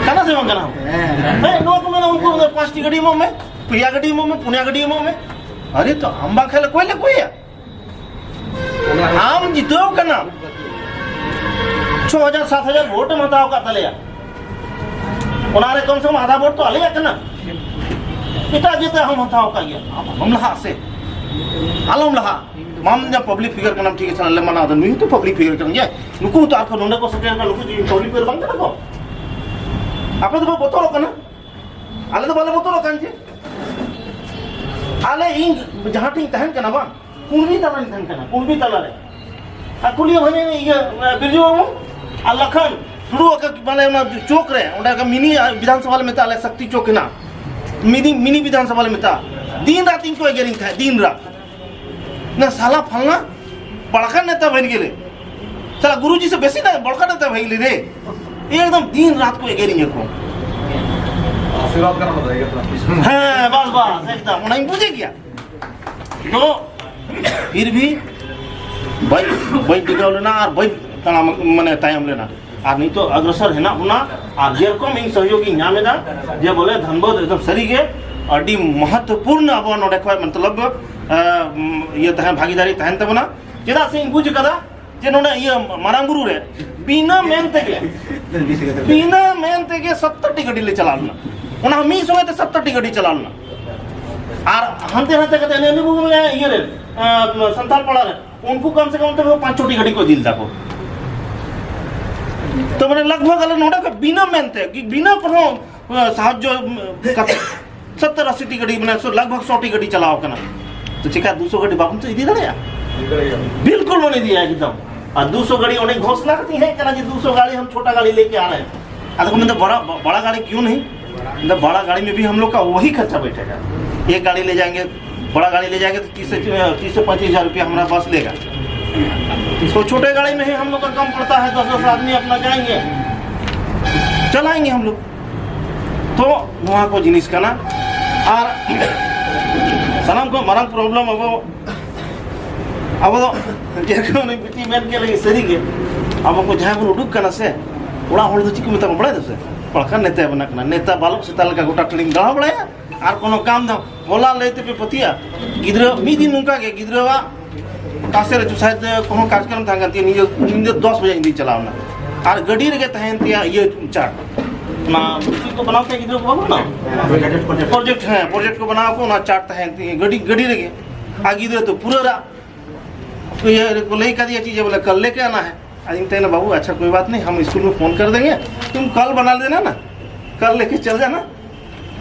ᱠᱟᱱᱟ ᱥᱮ ᱵᱟᱝ ᱠᱟᱱᱟ? ᱦᱮᱸ᱾ ᱦᱮᱸ, ᱱᱚᱣᱟ ᱠᱚ ᱢᱮᱱᱟ ᱩᱱᱠᱩ, "ᱯᱟᱸᱪᱴᱤ ᱜᱟᱹᱰᱤ ᱮᱢᱚᱜ ᱢᱮ, ᱯᱮᱭᱟ ᱜᱟᱹᱰᱤ ᱮᱢᱚᱜ ᱢᱮ, ᱯᱩᱱᱭᱟ ᱜᱟᱹᱰᱤ ᱮᱢᱚᱜ ᱢᱮ᱾" ᱟᱨᱮ, ᱛᱚ ᱟᱢ ᱵᱟᱝ ᱠᱷᱟᱱ ᱚᱠᱚᱭ ᱞᱮ ᱠᱚᱭᱟ? ᱟᱢ ᱡᱤᱛᱟᱹᱣ ᱠᱟᱱᱟᱢ, ᱪᱷᱚ ᱦᱟᱡᱟᱨ ᱥᱟᱛ ᱦᱟᱡᱟᱨ ᱵᱷᱳᱴ ᱮᱢ ᱦᱟᱛᱟᱣ ᱟᱠᱟᱫ ᱛᱟᱞᱮᱭᱟ, ᱚᱱᱟ ᱨᱮ ᱠᱚᱢ ᱥᱮ ᱠᱚᱢ ᱟᱫᱷᱟ ᱵᱷᱳᱴ ᱛᱚ ᱟᱞᱮᱭᱟᱜ ᱠᱟᱱᱟ᱾ ᱮᱴᱟᱜ ᱡᱟᱹᱛ ᱟᱜ ᱦᱚᱸᱢ ᱦᱟᱛᱟᱣ ᱟᱠᱟᱫ ᱜᱮᱭᱟ, ᱟᱢ ᱵᱟᱢ ᱞᱟᱦᱟᱜ ᱥᱮ? ᱟᱞᱚᱢ ᱞᱟᱦᱟᱜ᱾ ᱢᱟᱢ ᱧᱟ ᱯᱟᱵᱽᱞᱤᱠ ᱯᱷᱤᱜᱟᱨ ᱠᱟᱱᱟᱢ, ᱴᱷᱤᱠ ᱟᱪᱷᱮ, ᱟᱞᱮ ᱢᱟᱱᱟᱣ ᱫᱟ, ᱱᱩᱭ ᱦᱚᱸᱛᱚ ᱯᱟᱵᱽᱞᱤᱠ ᱯᱷᱤᱜᱟᱨ ᱠᱟᱱ ᱜᱮᱭᱟᱭ᱾ ᱱᱩᱠᱩ ᱦᱚᱸᱛᱚ ᱟᱨᱠᱚ ᱱᱚᱰᱮ ᱠᱚ ᱥᱮᱴᱮᱨ ᱠᱟᱱᱟ, ᱱᱩᱠᱩ ᱪᱮᱫ ᱯᱟᱵᱽᱞᱤᱠ ᱯᱷᱤᱜᱟᱨ ᱵᱟᱝ ᱠᱟᱱᱟ ᱠᱚ? ᱟᱯᱮ ᱫᱚᱯᱮ ᱵᱚᱛᱚᱨᱚᱜ ᱠᱟᱱᱟ, ᱟᱞᱮ ᱫᱚ ᱵᱟᱞᱮ ᱵᱚᱛᱚᱨᱚᱜ ᱠᱟᱱ ᱪᱮ? ᱟᱞᱮ, ᱤᱧ ᱡᱟᱦᱟᱸ ᱴᱷᱮᱱ ᱛᱟᱦᱮᱱ ᱠᱟᱱᱟ ᱵᱟᱝ, ᱠᱩᱲᱵᱤ ᱛᱟᱞᱟ ᱨᱮᱧ ᱛᱟᱦᱮᱱ ᱠᱟᱱᱟ, ᱠᱩᱲᱵᱤ ᱛᱟᱞᱟ ᱨᱮ᱾ ᱟᱨ ᱠᱩᱞᱤᱭᱟᱢ ᱦᱟᱱᱮ ᱤᱭᱟᱹ, ᱵᱤᱨᱡᱩ ᱵᱟᱹᱵᱩ ᱟᱨ ᱞᱟᱠᱷᱟᱱ ᱴᱩᱰᱩ ᱟᱜ ᱢᱟᱱᱮ ᱚᱱᱟ ᱪᱚᱠ ᱨᱮ, ᱚᱸᱰᱮ ᱢᱤᱱᱤ ᱵᱤᱫᱷᱟᱱ ᱥᱚᱵᱷᱟ ᱞᱮ ᱢᱮᱛᱟᱜᱼᱟ, ᱟᱞᱮ ᱥᱚᱠᱛᱤ ᱪᱚᱠ ᱦᱮᱱᱟᱜ, ᱢᱤᱱᱤ, ᱢᱤᱱᱤ ᱵᱤᱫᱷᱟᱱ ᱥᱚᱵᱷᱟ ᱞᱮ ᱢᱮᱛᱟᱜᱼᱟ᱾ ᱫᱤᱱ ᱨᱟᱛ ᱤᱧ ᱠᱚ ᱮᱜᱮᱨᱤᱧ ᱛᱟᱦᱮᱸᱫ, ᱫᱤᱱ ᱨᱟᱛ᱾ ᱱᱟ ᱥᱟᱞᱟ ᱯᱷᱟᱞᱱᱟ ᱵᱟᱲᱠᱟ ᱱᱮᱛᱟ ᱵᱷᱟᱹᱭ ᱜᱮᱞᱮ, ᱥᱟᱞᱟ ᱜᱩᱨᱩᱡᱤ ᱥᱮ ᱵᱮᱥᱤ ᱱᱟ ᱵᱟᱲᱠᱟ ᱱᱮᱛᱟ ᱵᱷᱟᱹᱭ ᱜᱮᱞᱮ ᱨᱮ, ᱮᱠᱫᱚᱢ ᱫᱤᱱ ᱨᱟᱛ ᱠᱚ ᱮᱜᱮᱨᱤᱧᱟ ᱠᱚ᱾ ᱟᱥᱤᱨᱵᱟᱫᱽ ᱠᱟᱱᱟ ᱚᱱᱟ ᱫᱚ, ᱮᱜᱮᱨ ᱫᱚ᱾ ᱦᱮᱸ, ᱵᱟᱥ, ᱵᱟᱥ, ᱮᱠᱫᱚᱢ, ᱚᱱᱟᱧ ᱵᱩᱡᱮ ᱜᱮᱭᱟ᱾ ᱛᱚ ᱯᱷᱤᱨ ᱵᱷᱤ ᱵᱟᱹᱧ, ᱵᱟᱹᱧ ᱴᱤᱠᱟᱹᱣ ᱞᱮᱱᱟ ᱟᱨ ᱵᱟᱹᱧ ᱛᱟᱲᱟᱢ, ᱢᱟᱱᱮ, ᱛᱟᱭᱚᱢ ᱞᱮᱱᱟ᱾ ᱟᱨ ᱱᱤᱛᱚᱜ ᱚᱜᱨᱚᱥᱚᱨ ᱦᱮᱱᱟᱜ ᱵᱚᱱᱟ, ᱟᱨ ᱡᱮᱨᱚᱠᱚᱢ ᱤᱧ ᱥᱚᱦᱭᱳᱜᱽ ᱤᱧ ᱧᱟᱢ ᱮᱫᱟ, ᱡᱮ ᱵᱚᱞᱮ ᱫᱷᱟᱱᱵᱟᱫᱽ ᱮᱠᱫᱚᱢ ᱥᱟᱹᱨᱤ ᱜᱮ ᱟᱹᱰᱤ ᱢᱚᱦᱚᱛᱛᱚᱯᱩᱨᱱᱚ ᱟᱵᱚ ᱱᱚᱰᱮ ᱠᱷᱚᱱ, ᱢᱚᱛᱞᱚᱵ, ᱟᱸ, ᱤᱭᱟᱹ ᱛᱟᱦᱮᱸ, ᱵᱷᱟᱜᱤᱫᱟᱨᱤ ᱛᱟᱦᱮᱱ ᱛᱟᱵᱚᱱᱟ᱾ ᱪᱮᱫᱟᱜ ᱥᱮ ᱤᱧ ᱵᱩᱡᱽ ᱠᱟᱫᱟ ᱡᱮ ᱱᱚᱰᱮ ᱤᱭᱟᱹ ᱢᱟᱨᱟᱝ ᱵᱩᱨᱩ ᱨᱮ ᱵᱤᱱᱟᱹ ᱢᱮᱱ ᱛᱮᱜᱮ, ᱵᱤᱱᱟᱹ ᱢᱮᱱ ᱛᱮᱜᱮ ᱥᱚᱛᱛᱚᱨ ᱴᱤ ᱜᱟᱹᱰᱤ ᱞᱮ ᱪᱟᱞᱟᱣ ᱞᱮᱱᱟ, ᱚᱱᱟ ᱦᱚᱸ ᱢᱤᱫ ᱥᱚᱸᱜᱮ ᱛᱮ ᱥᱚᱛᱛᱚᱨ ᱴᱤ ᱜᱟᱹᱰᱤ ᱪᱟᱞᱟᱣ ᱞᱮᱱᱟ᱾ ᱟᱨ ᱦᱟᱱᱛᱮ ᱱᱟᱛᱮ ᱠᱟᱛᱮ ᱱᱮᱱᱤᱵᱩ ᱤᱭᱟᱹ ᱨᱮ, ᱟᱸ, ᱥᱟᱱᱛᱟᱲ ᱯᱟᱲᱟ ᱨᱮ ᱩᱱᱠᱩ ᱠᱚᱢ ᱥᱮ ᱠᱚᱢ ᱛᱮ ᱯᱟᱸᱪ ᱪᱷᱚᱴᱤ ᱜᱟᱹᱰᱤ ᱠᱚ ᱤᱫᱤ ᱞᱮᱫᱟ ᱠᱚ᱾ ᱛᱚ ᱢᱟᱱᱮ ᱞᱟᱜᱽ ᱵᱷᱟᱜᱽ ᱟᱞᱮ ᱱᱚᱰᱮ ᱠᱷᱚᱱ ᱵᱤᱱᱟᱹ ᱢᱮᱱᱛᱮ ᱠᱤ ᱵᱤᱱᱟᱹ ᱠᱳᱱᱳ ᱥᱟᱦᱟᱡᱽᱡᱚ ᱠᱟᱛᱮ ᱥᱚᱛᱛᱚᱨ ᱟᱥᱤ ᱴᱤ ᱜᱟᱹᱰᱤ, ᱢᱟᱱᱮ ᱞᱟᱜᱽ ᱵᱷᱟᱜᱽ ᱥᱚ ᱴᱤ ᱜᱟᱹᱰᱤ ᱪᱟᱞᱟᱣ ᱠᱟᱱᱟ᱾ ᱛᱚ ᱪᱮᱠᱟ ᱫᱩᱥᱚ ᱜᱟᱹᱰᱤ ᱵᱟᱵᱚᱱ ᱤᱫᱤ ᱫᱟᱲᱮᱭᱟᱜᱼᱟ? ᱵᱤᱞᱠᱩᱞ ᱵᱚᱱ ᱤᱫᱤᱭᱟ ᱮᱠᱫᱚᱢ᱾ ᱟᱨ ᱫᱩᱥᱚ ᱜᱟᱹᱰᱤ ᱚᱸᱰᱮ ᱜᱷᱳᱥᱱᱟ ᱠᱟᱛᱮ ᱦᱮᱡ ᱠᱟᱱᱟ ᱡᱮ ᱫᱩᱥᱚ ᱜᱟᱹᱰᱤ ᱦᱟᱢ ᱪᱷᱳᱴᱟ ᱜᱟᱹᱰᱤ ᱞᱮᱠᱮ ᱟ ᱨᱟᱦᱮ ᱦᱮᱸ᱾ ᱟᱫᱚ ᱠᱚ ᱢᱮᱱᱫᱟ, "ᱵᱟᱲᱟ, ᱵᱟᱲᱟ ᱜᱟᱹᱰᱤ ᱠᱤᱭᱩ ᱱᱟᱦᱤ?" ᱢᱮᱱᱫᱟ, "ᱵᱟᱲᱟ ᱜᱟᱹᱰᱤ ᱢᱮ ᱵᱷᱤ ᱦᱟᱢ ᱞᱳᱜ ᱠᱟ ᱣᱚᱦᱤ ᱠᱷᱟᱨᱪᱟ ᱵᱟᱭᱴᱷᱮᱜᱟ, ᱮᱠ ᱜᱟᱹᱰᱤ ᱞᱮ ᱡᱟᱭᱮᱝᱜᱮ, ᱵᱟᱲᱟ ᱜᱟᱹᱰᱤ ᱞᱮ ᱡᱟᱭᱮᱝᱜᱮ ᱛᱚ ᱛᱤᱥ ᱥᱮ ᱛᱤᱥ ᱥᱮ ᱯᱚᱸᱭᱛᱤᱥ ᱦᱟᱡᱟᱨ ᱨᱩᱯᱤᱭᱟ ᱦᱟᱢᱟᱨᱟ ᱵᱟᱥ ᱞᱮᱜᱟ, ᱛᱚ ᱪᱷᱳᱴᱮ ᱜᱟᱹᱰᱤ ᱢᱮ ᱦᱤ ᱦᱟᱢ ᱞᱳᱜ ᱠᱟ ᱠᱟᱢ ᱯᱚᱲᱛᱟ ᱦᱟᱭ, ᱫᱚᱥ ᱫᱚᱥ ᱟᱫᱢᱤ ᱟᱯᱱᱟ ᱡᱟᱭᱮᱝᱜᱮ, ᱪᱟᱞᱟᱭᱮᱝᱜᱮ ᱦᱟᱢ ᱞᱳᱜ᱾" ᱛᱚ ᱱᱚᱣᱟ ᱠᱚ ᱡᱤᱱᱤᱥ ᱠᱟᱱᱟ᱾ ᱟᱨ ᱥᱟᱱᱟᱢ ᱠᱷᱚᱱ ᱢᱟᱨᱟᱝ ᱯᱨᱚᱵᱞᱮᱢ ᱟᱵᱚ, ᱟᱵᱚ ᱫᱚ ᱡᱮᱨᱚᱠᱚᱢ ᱩᱱᱤ ᱵᱤᱴᱤ ᱢᱮᱱ ᱠᱮᱫ ᱞᱮᱠᱟ, ᱥᱟᱹᱨᱤ ᱜᱮ ᱟᱵᱚ ᱠᱚ ᱡᱟᱦᱟᱸᱭ ᱵᱚᱱ ᱩᱰᱩᱠ ᱠᱟᱱᱟ ᱥᱮ, ᱚᱲᱟᱜ ᱦᱚᱲ ᱫᱚ ᱪᱮᱫ ᱠᱚ ᱢᱮᱛᱟ ᱠᱚ ᱵᱟᱲᱟᱭ ᱫᱚ ᱥᱮ? ᱵᱟᱠᱷᱟᱱ ᱱᱮᱛᱟ ᱵᱮᱱᱟᱜ ᱠᱟᱱᱟ, ᱱᱮᱛᱟ ᱵᱟᱞᱚᱠ ᱥᱮᱛᱟ ᱞᱮᱠᱟ ᱜᱚᱴᱟ ᱴᱟᱺᱰᱤᱢ ᱫᱟᱬᱟ ᱵᱟᱲᱟᱭᱟ ᱟᱨ ᱠᱳᱱᱳ ᱠᱟᱢ ᱫᱟᱢ᱾ ᱦᱚᱞᱟ ᱞᱟᱹᱭ ᱛᱮᱯᱮ ᱯᱟᱹᱛᱭᱟᱹᱜᱼᱟ, ᱜᱤᱫᱽᱨᱟᱹ ᱢᱤᱫ ᱫᱤᱱ ᱱᱚᱝᱠᱟ ᱜᱮ ᱜᱤᱫᱽᱨᱟᱹᱣᱟᱜ ᱠᱟᱥᱮ ᱨᱮ ᱥᱟᱭᱮᱫ ᱠᱳᱱᱳ ᱠᱟᱨᱡᱚᱠᱨᱚᱢ ᱛᱟᱦᱮᱸ ᱠᱟᱱ ᱛᱤᱧᱟᱹ, ᱧᱤᱫᱟᱹ, ᱧᱤᱫᱟᱹ ᱫᱚᱥ ᱵᱟᱡᱮ ᱤᱧ ᱫᱩᱧ ᱪᱟᱞᱟᱣ ᱮᱱᱟ᱾ ᱟᱨ ᱜᱟᱹᱰᱤ ᱨᱮᱜᱮ ᱛᱟᱦᱮᱱ ᱛᱤᱧᱟᱹ ᱤᱭᱟᱹ ᱪᱟᱨᱴ, ᱚᱱᱟ ᱪᱮᱫ ᱠᱚ ᱵᱮᱱᱟᱣ ᱛᱮ ᱜᱤᱫᱽᱨᱟᱹ ᱠᱚ ᱵᱟᱹᱱᱩᱜ ᱱᱟ? Project, project. ᱯᱨᱚᱡᱮᱠᱴ, ᱦᱮᱸ, ᱯᱨᱚᱡᱮᱠᱴ ᱠᱚ ᱵᱮᱱᱟᱣ ᱟᱠᱚ, ᱚᱱᱟ ᱪᱟᱨᱴ ᱛᱟᱦᱮᱱ ᱛᱤᱧᱟᱹ ᱜᱟᱹᱰᱤ, ᱜᱟᱹᱰᱤ ᱨᱮᱜᱮ᱾ ᱟᱨ ᱜᱤᱫᱽᱨᱟᱹ ᱛᱚ ᱯᱩᱨᱟᱹ ᱨᱟᱜ, ᱤᱭᱟᱹ ᱨᱮᱠᱚ ᱞᱟᱹᱭ ᱠᱟᱫᱮᱭᱟ ᱪᱮᱫ ᱡᱮ ᱵᱚᱞᱮ ᱠᱟᱞ ᱞᱮᱠᱮ ᱟᱱᱟ ᱦᱮ᱾ ᱟᱫᱚᱧ ᱢᱮᱛᱟᱭ ᱠᱟᱱᱟ, "ᱵᱟᱹᱵᱩ, ᱟᱪᱪᱷᱟ, ᱠᱳᱭ ᱵᱟᱛ ᱱᱟᱦᱤ, ᱦᱟᱢ ᱥᱠᱩᱞ ᱢᱮ ᱯᱷᱳᱱ ᱠᱟᱨ ᱫᱮᱝᱜᱮ, ᱛᱩᱢ ᱠᱟᱞ ᱵᱟᱱᱟ ᱞᱮᱱᱟ ᱱᱟ, ᱠᱟᱞ ᱞᱮᱠᱮ ᱪᱟᱞ ᱡᱟᱱᱟ,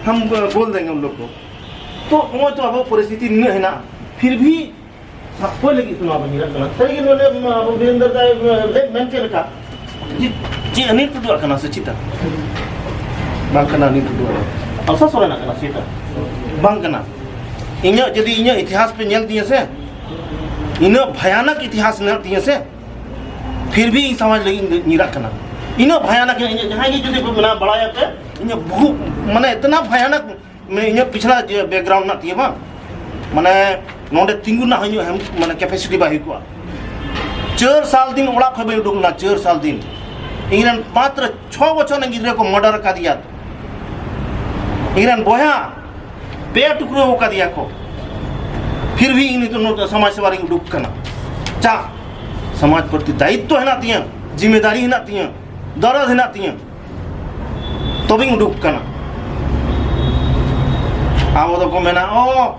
ᱦᱟᱢ ᱵᱳᱞ ᱫᱮᱝᱜᱮ ᱩᱱ ᱞᱳᱜ ᱠᱳ᱾" ᱛᱚ ᱱᱚᱜᱼᱚᱭ ᱛᱚ ᱟᱵᱚ ᱯᱚᱨᱤᱥᱛᱷᱤᱛᱤ ᱱᱤᱱᱟᱹᱜ ᱦᱮᱱᱟᱜᱼᱟ, ᱯᱷᱤᱨ ᱵᱷᱤ ᱥᱟᱵ ᱠᱚ ᱞᱟᱹᱜᱤᱫ ᱥᱮ ᱱᱚᱣᱟ ᱵᱚᱱ ᱧᱮᱞᱚᱜ ᱠᱟᱱᱟ? ᱥᱟᱹᱨᱤ ᱜᱮ ᱱᱚᱰᱮ, ᱟᱵᱚ ᱵᱤᱨᱮᱱᱫᱨ ᱫᱟᱭ ᱞᱟᱹᱭ ᱢᱮᱱ ᱪᱮᱫ ᱞᱮᱠᱟ? ᱪᱮᱫ, ᱪᱮᱫ ᱚᱱᱤᱞ ᱴᱩᱰᱩᱣᱟᱜ ᱠᱟᱱᱟ ᱥᱮ ᱪᱮᱫ? ᱵᱟᱝ ᱠᱟᱱᱟ ᱚᱱᱤᱞ ᱴᱩᱰᱩᱣᱟᱜ ᱫᱚ᱾ ᱟᱞᱥᱟ ᱥᱚᱨᱮᱱᱟᱜ ᱠᱟᱱᱟ ᱥᱮ ᱪᱮᱫ? ᱵᱟᱝ ᱠᱟᱱᱟ᱾ ᱤᱧᱟᱹᱜ ᱡᱩᱫᱤ ᱤᱧᱟᱹᱜ ᱤᱛᱤᱦᱟᱥ ᱯᱮ ᱧᱮᱞ ᱛᱤᱧᱟᱹ ᱥᱮ, ᱤᱱᱟᱹᱜ ᱵᱷᱚᱭᱟᱱᱚᱠ ᱤᱛᱤᱦᱟᱥ ᱢᱮᱱᱟᱜ ᱛᱤᱧᱟᱹ ᱥᱮ, ᱯᱷᱤᱨ ᱵᱷᱤ ᱤᱧ ᱥᱚᱢᱟᱡᱽ ᱞᱟᱹᱜᱤᱫ ᱤᱧ ᱧᱤᱨᱟᱜ ᱠᱟᱱᱟ᱾ ᱤᱱᱟᱹᱜ ᱵᱷᱚᱭᱟᱱᱚᱠ ᱤᱧᱟᱹᱜ ᱡᱟᱦᱟᱸᱭ ᱜᱮ ᱡᱩᱫᱤ ᱯᱮ ᱢᱮᱱᱟ ᱵᱟᱲᱟᱭᱟᱯᱮ, ᱤᱧᱟᱹᱜ ᱵᱚᱦᱩ, ᱢᱟᱱᱮ ᱤᱛᱱᱟ ᱵᱷᱚᱭᱟᱱᱚᱠ ᱢᱟᱱᱮ ᱤᱧᱟᱹᱜ ᱯᱤᱪᱷᱲᱟ ᱡᱮ background ᱢᱮᱱᱟᱜ ᱛᱤᱧᱟᱹ ᱵᱟᱝ, ᱢᱟᱱᱮ ᱱᱚᱰᱮ ᱛᱤᱸᱜᱩ ᱨᱮᱱᱟᱜ ᱦᱚᱸ ᱤᱧᱟᱹᱜ ᱦᱮᱢ-, ᱢᱟᱱᱮ capacity ᱵᱟᱭ ᱦᱩᱭ ᱠᱚᱜᱼᱟ᱾ ᱪᱟᱹᱨ ᱥᱟᱞ ᱫᱤᱱ ᱚᱲᱟᱜ ᱠᱷᱚᱱ ᱵᱟᱹᱧ ᱩᱰᱩᱠ ᱞᱮᱱᱟ, ᱪᱟᱹᱨ ᱥᱟᱞ ᱫᱤᱱ᱾ ᱤᱧ ᱨᱮᱱ ᱢᱟᱛᱨᱚ ᱪᱷᱚ ᱵᱚᱪᱷᱚᱨ ᱨᱮᱱ ᱜᱤᱫᱽᱨᱟᱹ ᱠᱚ murder ᱟᱠᱟᱫᱮᱭᱟ᱾ ᱤᱧ ᱨᱮᱱ ᱵᱚᱭᱦᱟ ᱯᱮ ᱴᱩᱠᱨᱟᱹ ᱟᱠᱟᱫᱮᱭᱟ ᱠᱚ᱾ ᱯᱷᱤᱨ ᱵᱷᱤ ᱤᱧ ᱱᱤᱛᱚᱜ ᱱᱚᱰᱮ ᱥᱚᱢᱟᱡᱽ ᱥᱮᱵᱟ ᱨᱤᱧ ᱩᱰᱩᱠ ᱠᱟᱱᱟ᱾ ᱪᱟ, ᱥᱚᱢᱟᱡᱽ ᱯᱨᱚᱛᱤ ᱫᱟᱭᱤᱛᱛᱚ ᱦᱮᱱᱟᱜ ᱛᱤᱧᱟᱹ, ᱡᱤᱢᱮᱫᱟᱨᱤ ᱦᱮᱱᱟᱜ ᱛᱤᱧᱟᱹ, ᱫᱚᱨᱚᱫ ᱦᱮᱱᱟᱜ ᱛᱤᱧᱟᱹ᱾ ᱛᱚᱵᱮᱧ ᱩᱰᱩᱠ ᱠᱟᱱᱟ᱾ ᱟᱵᱚ ᱫᱚᱠᱚ ᱢᱮᱱᱟ, "ᱚ,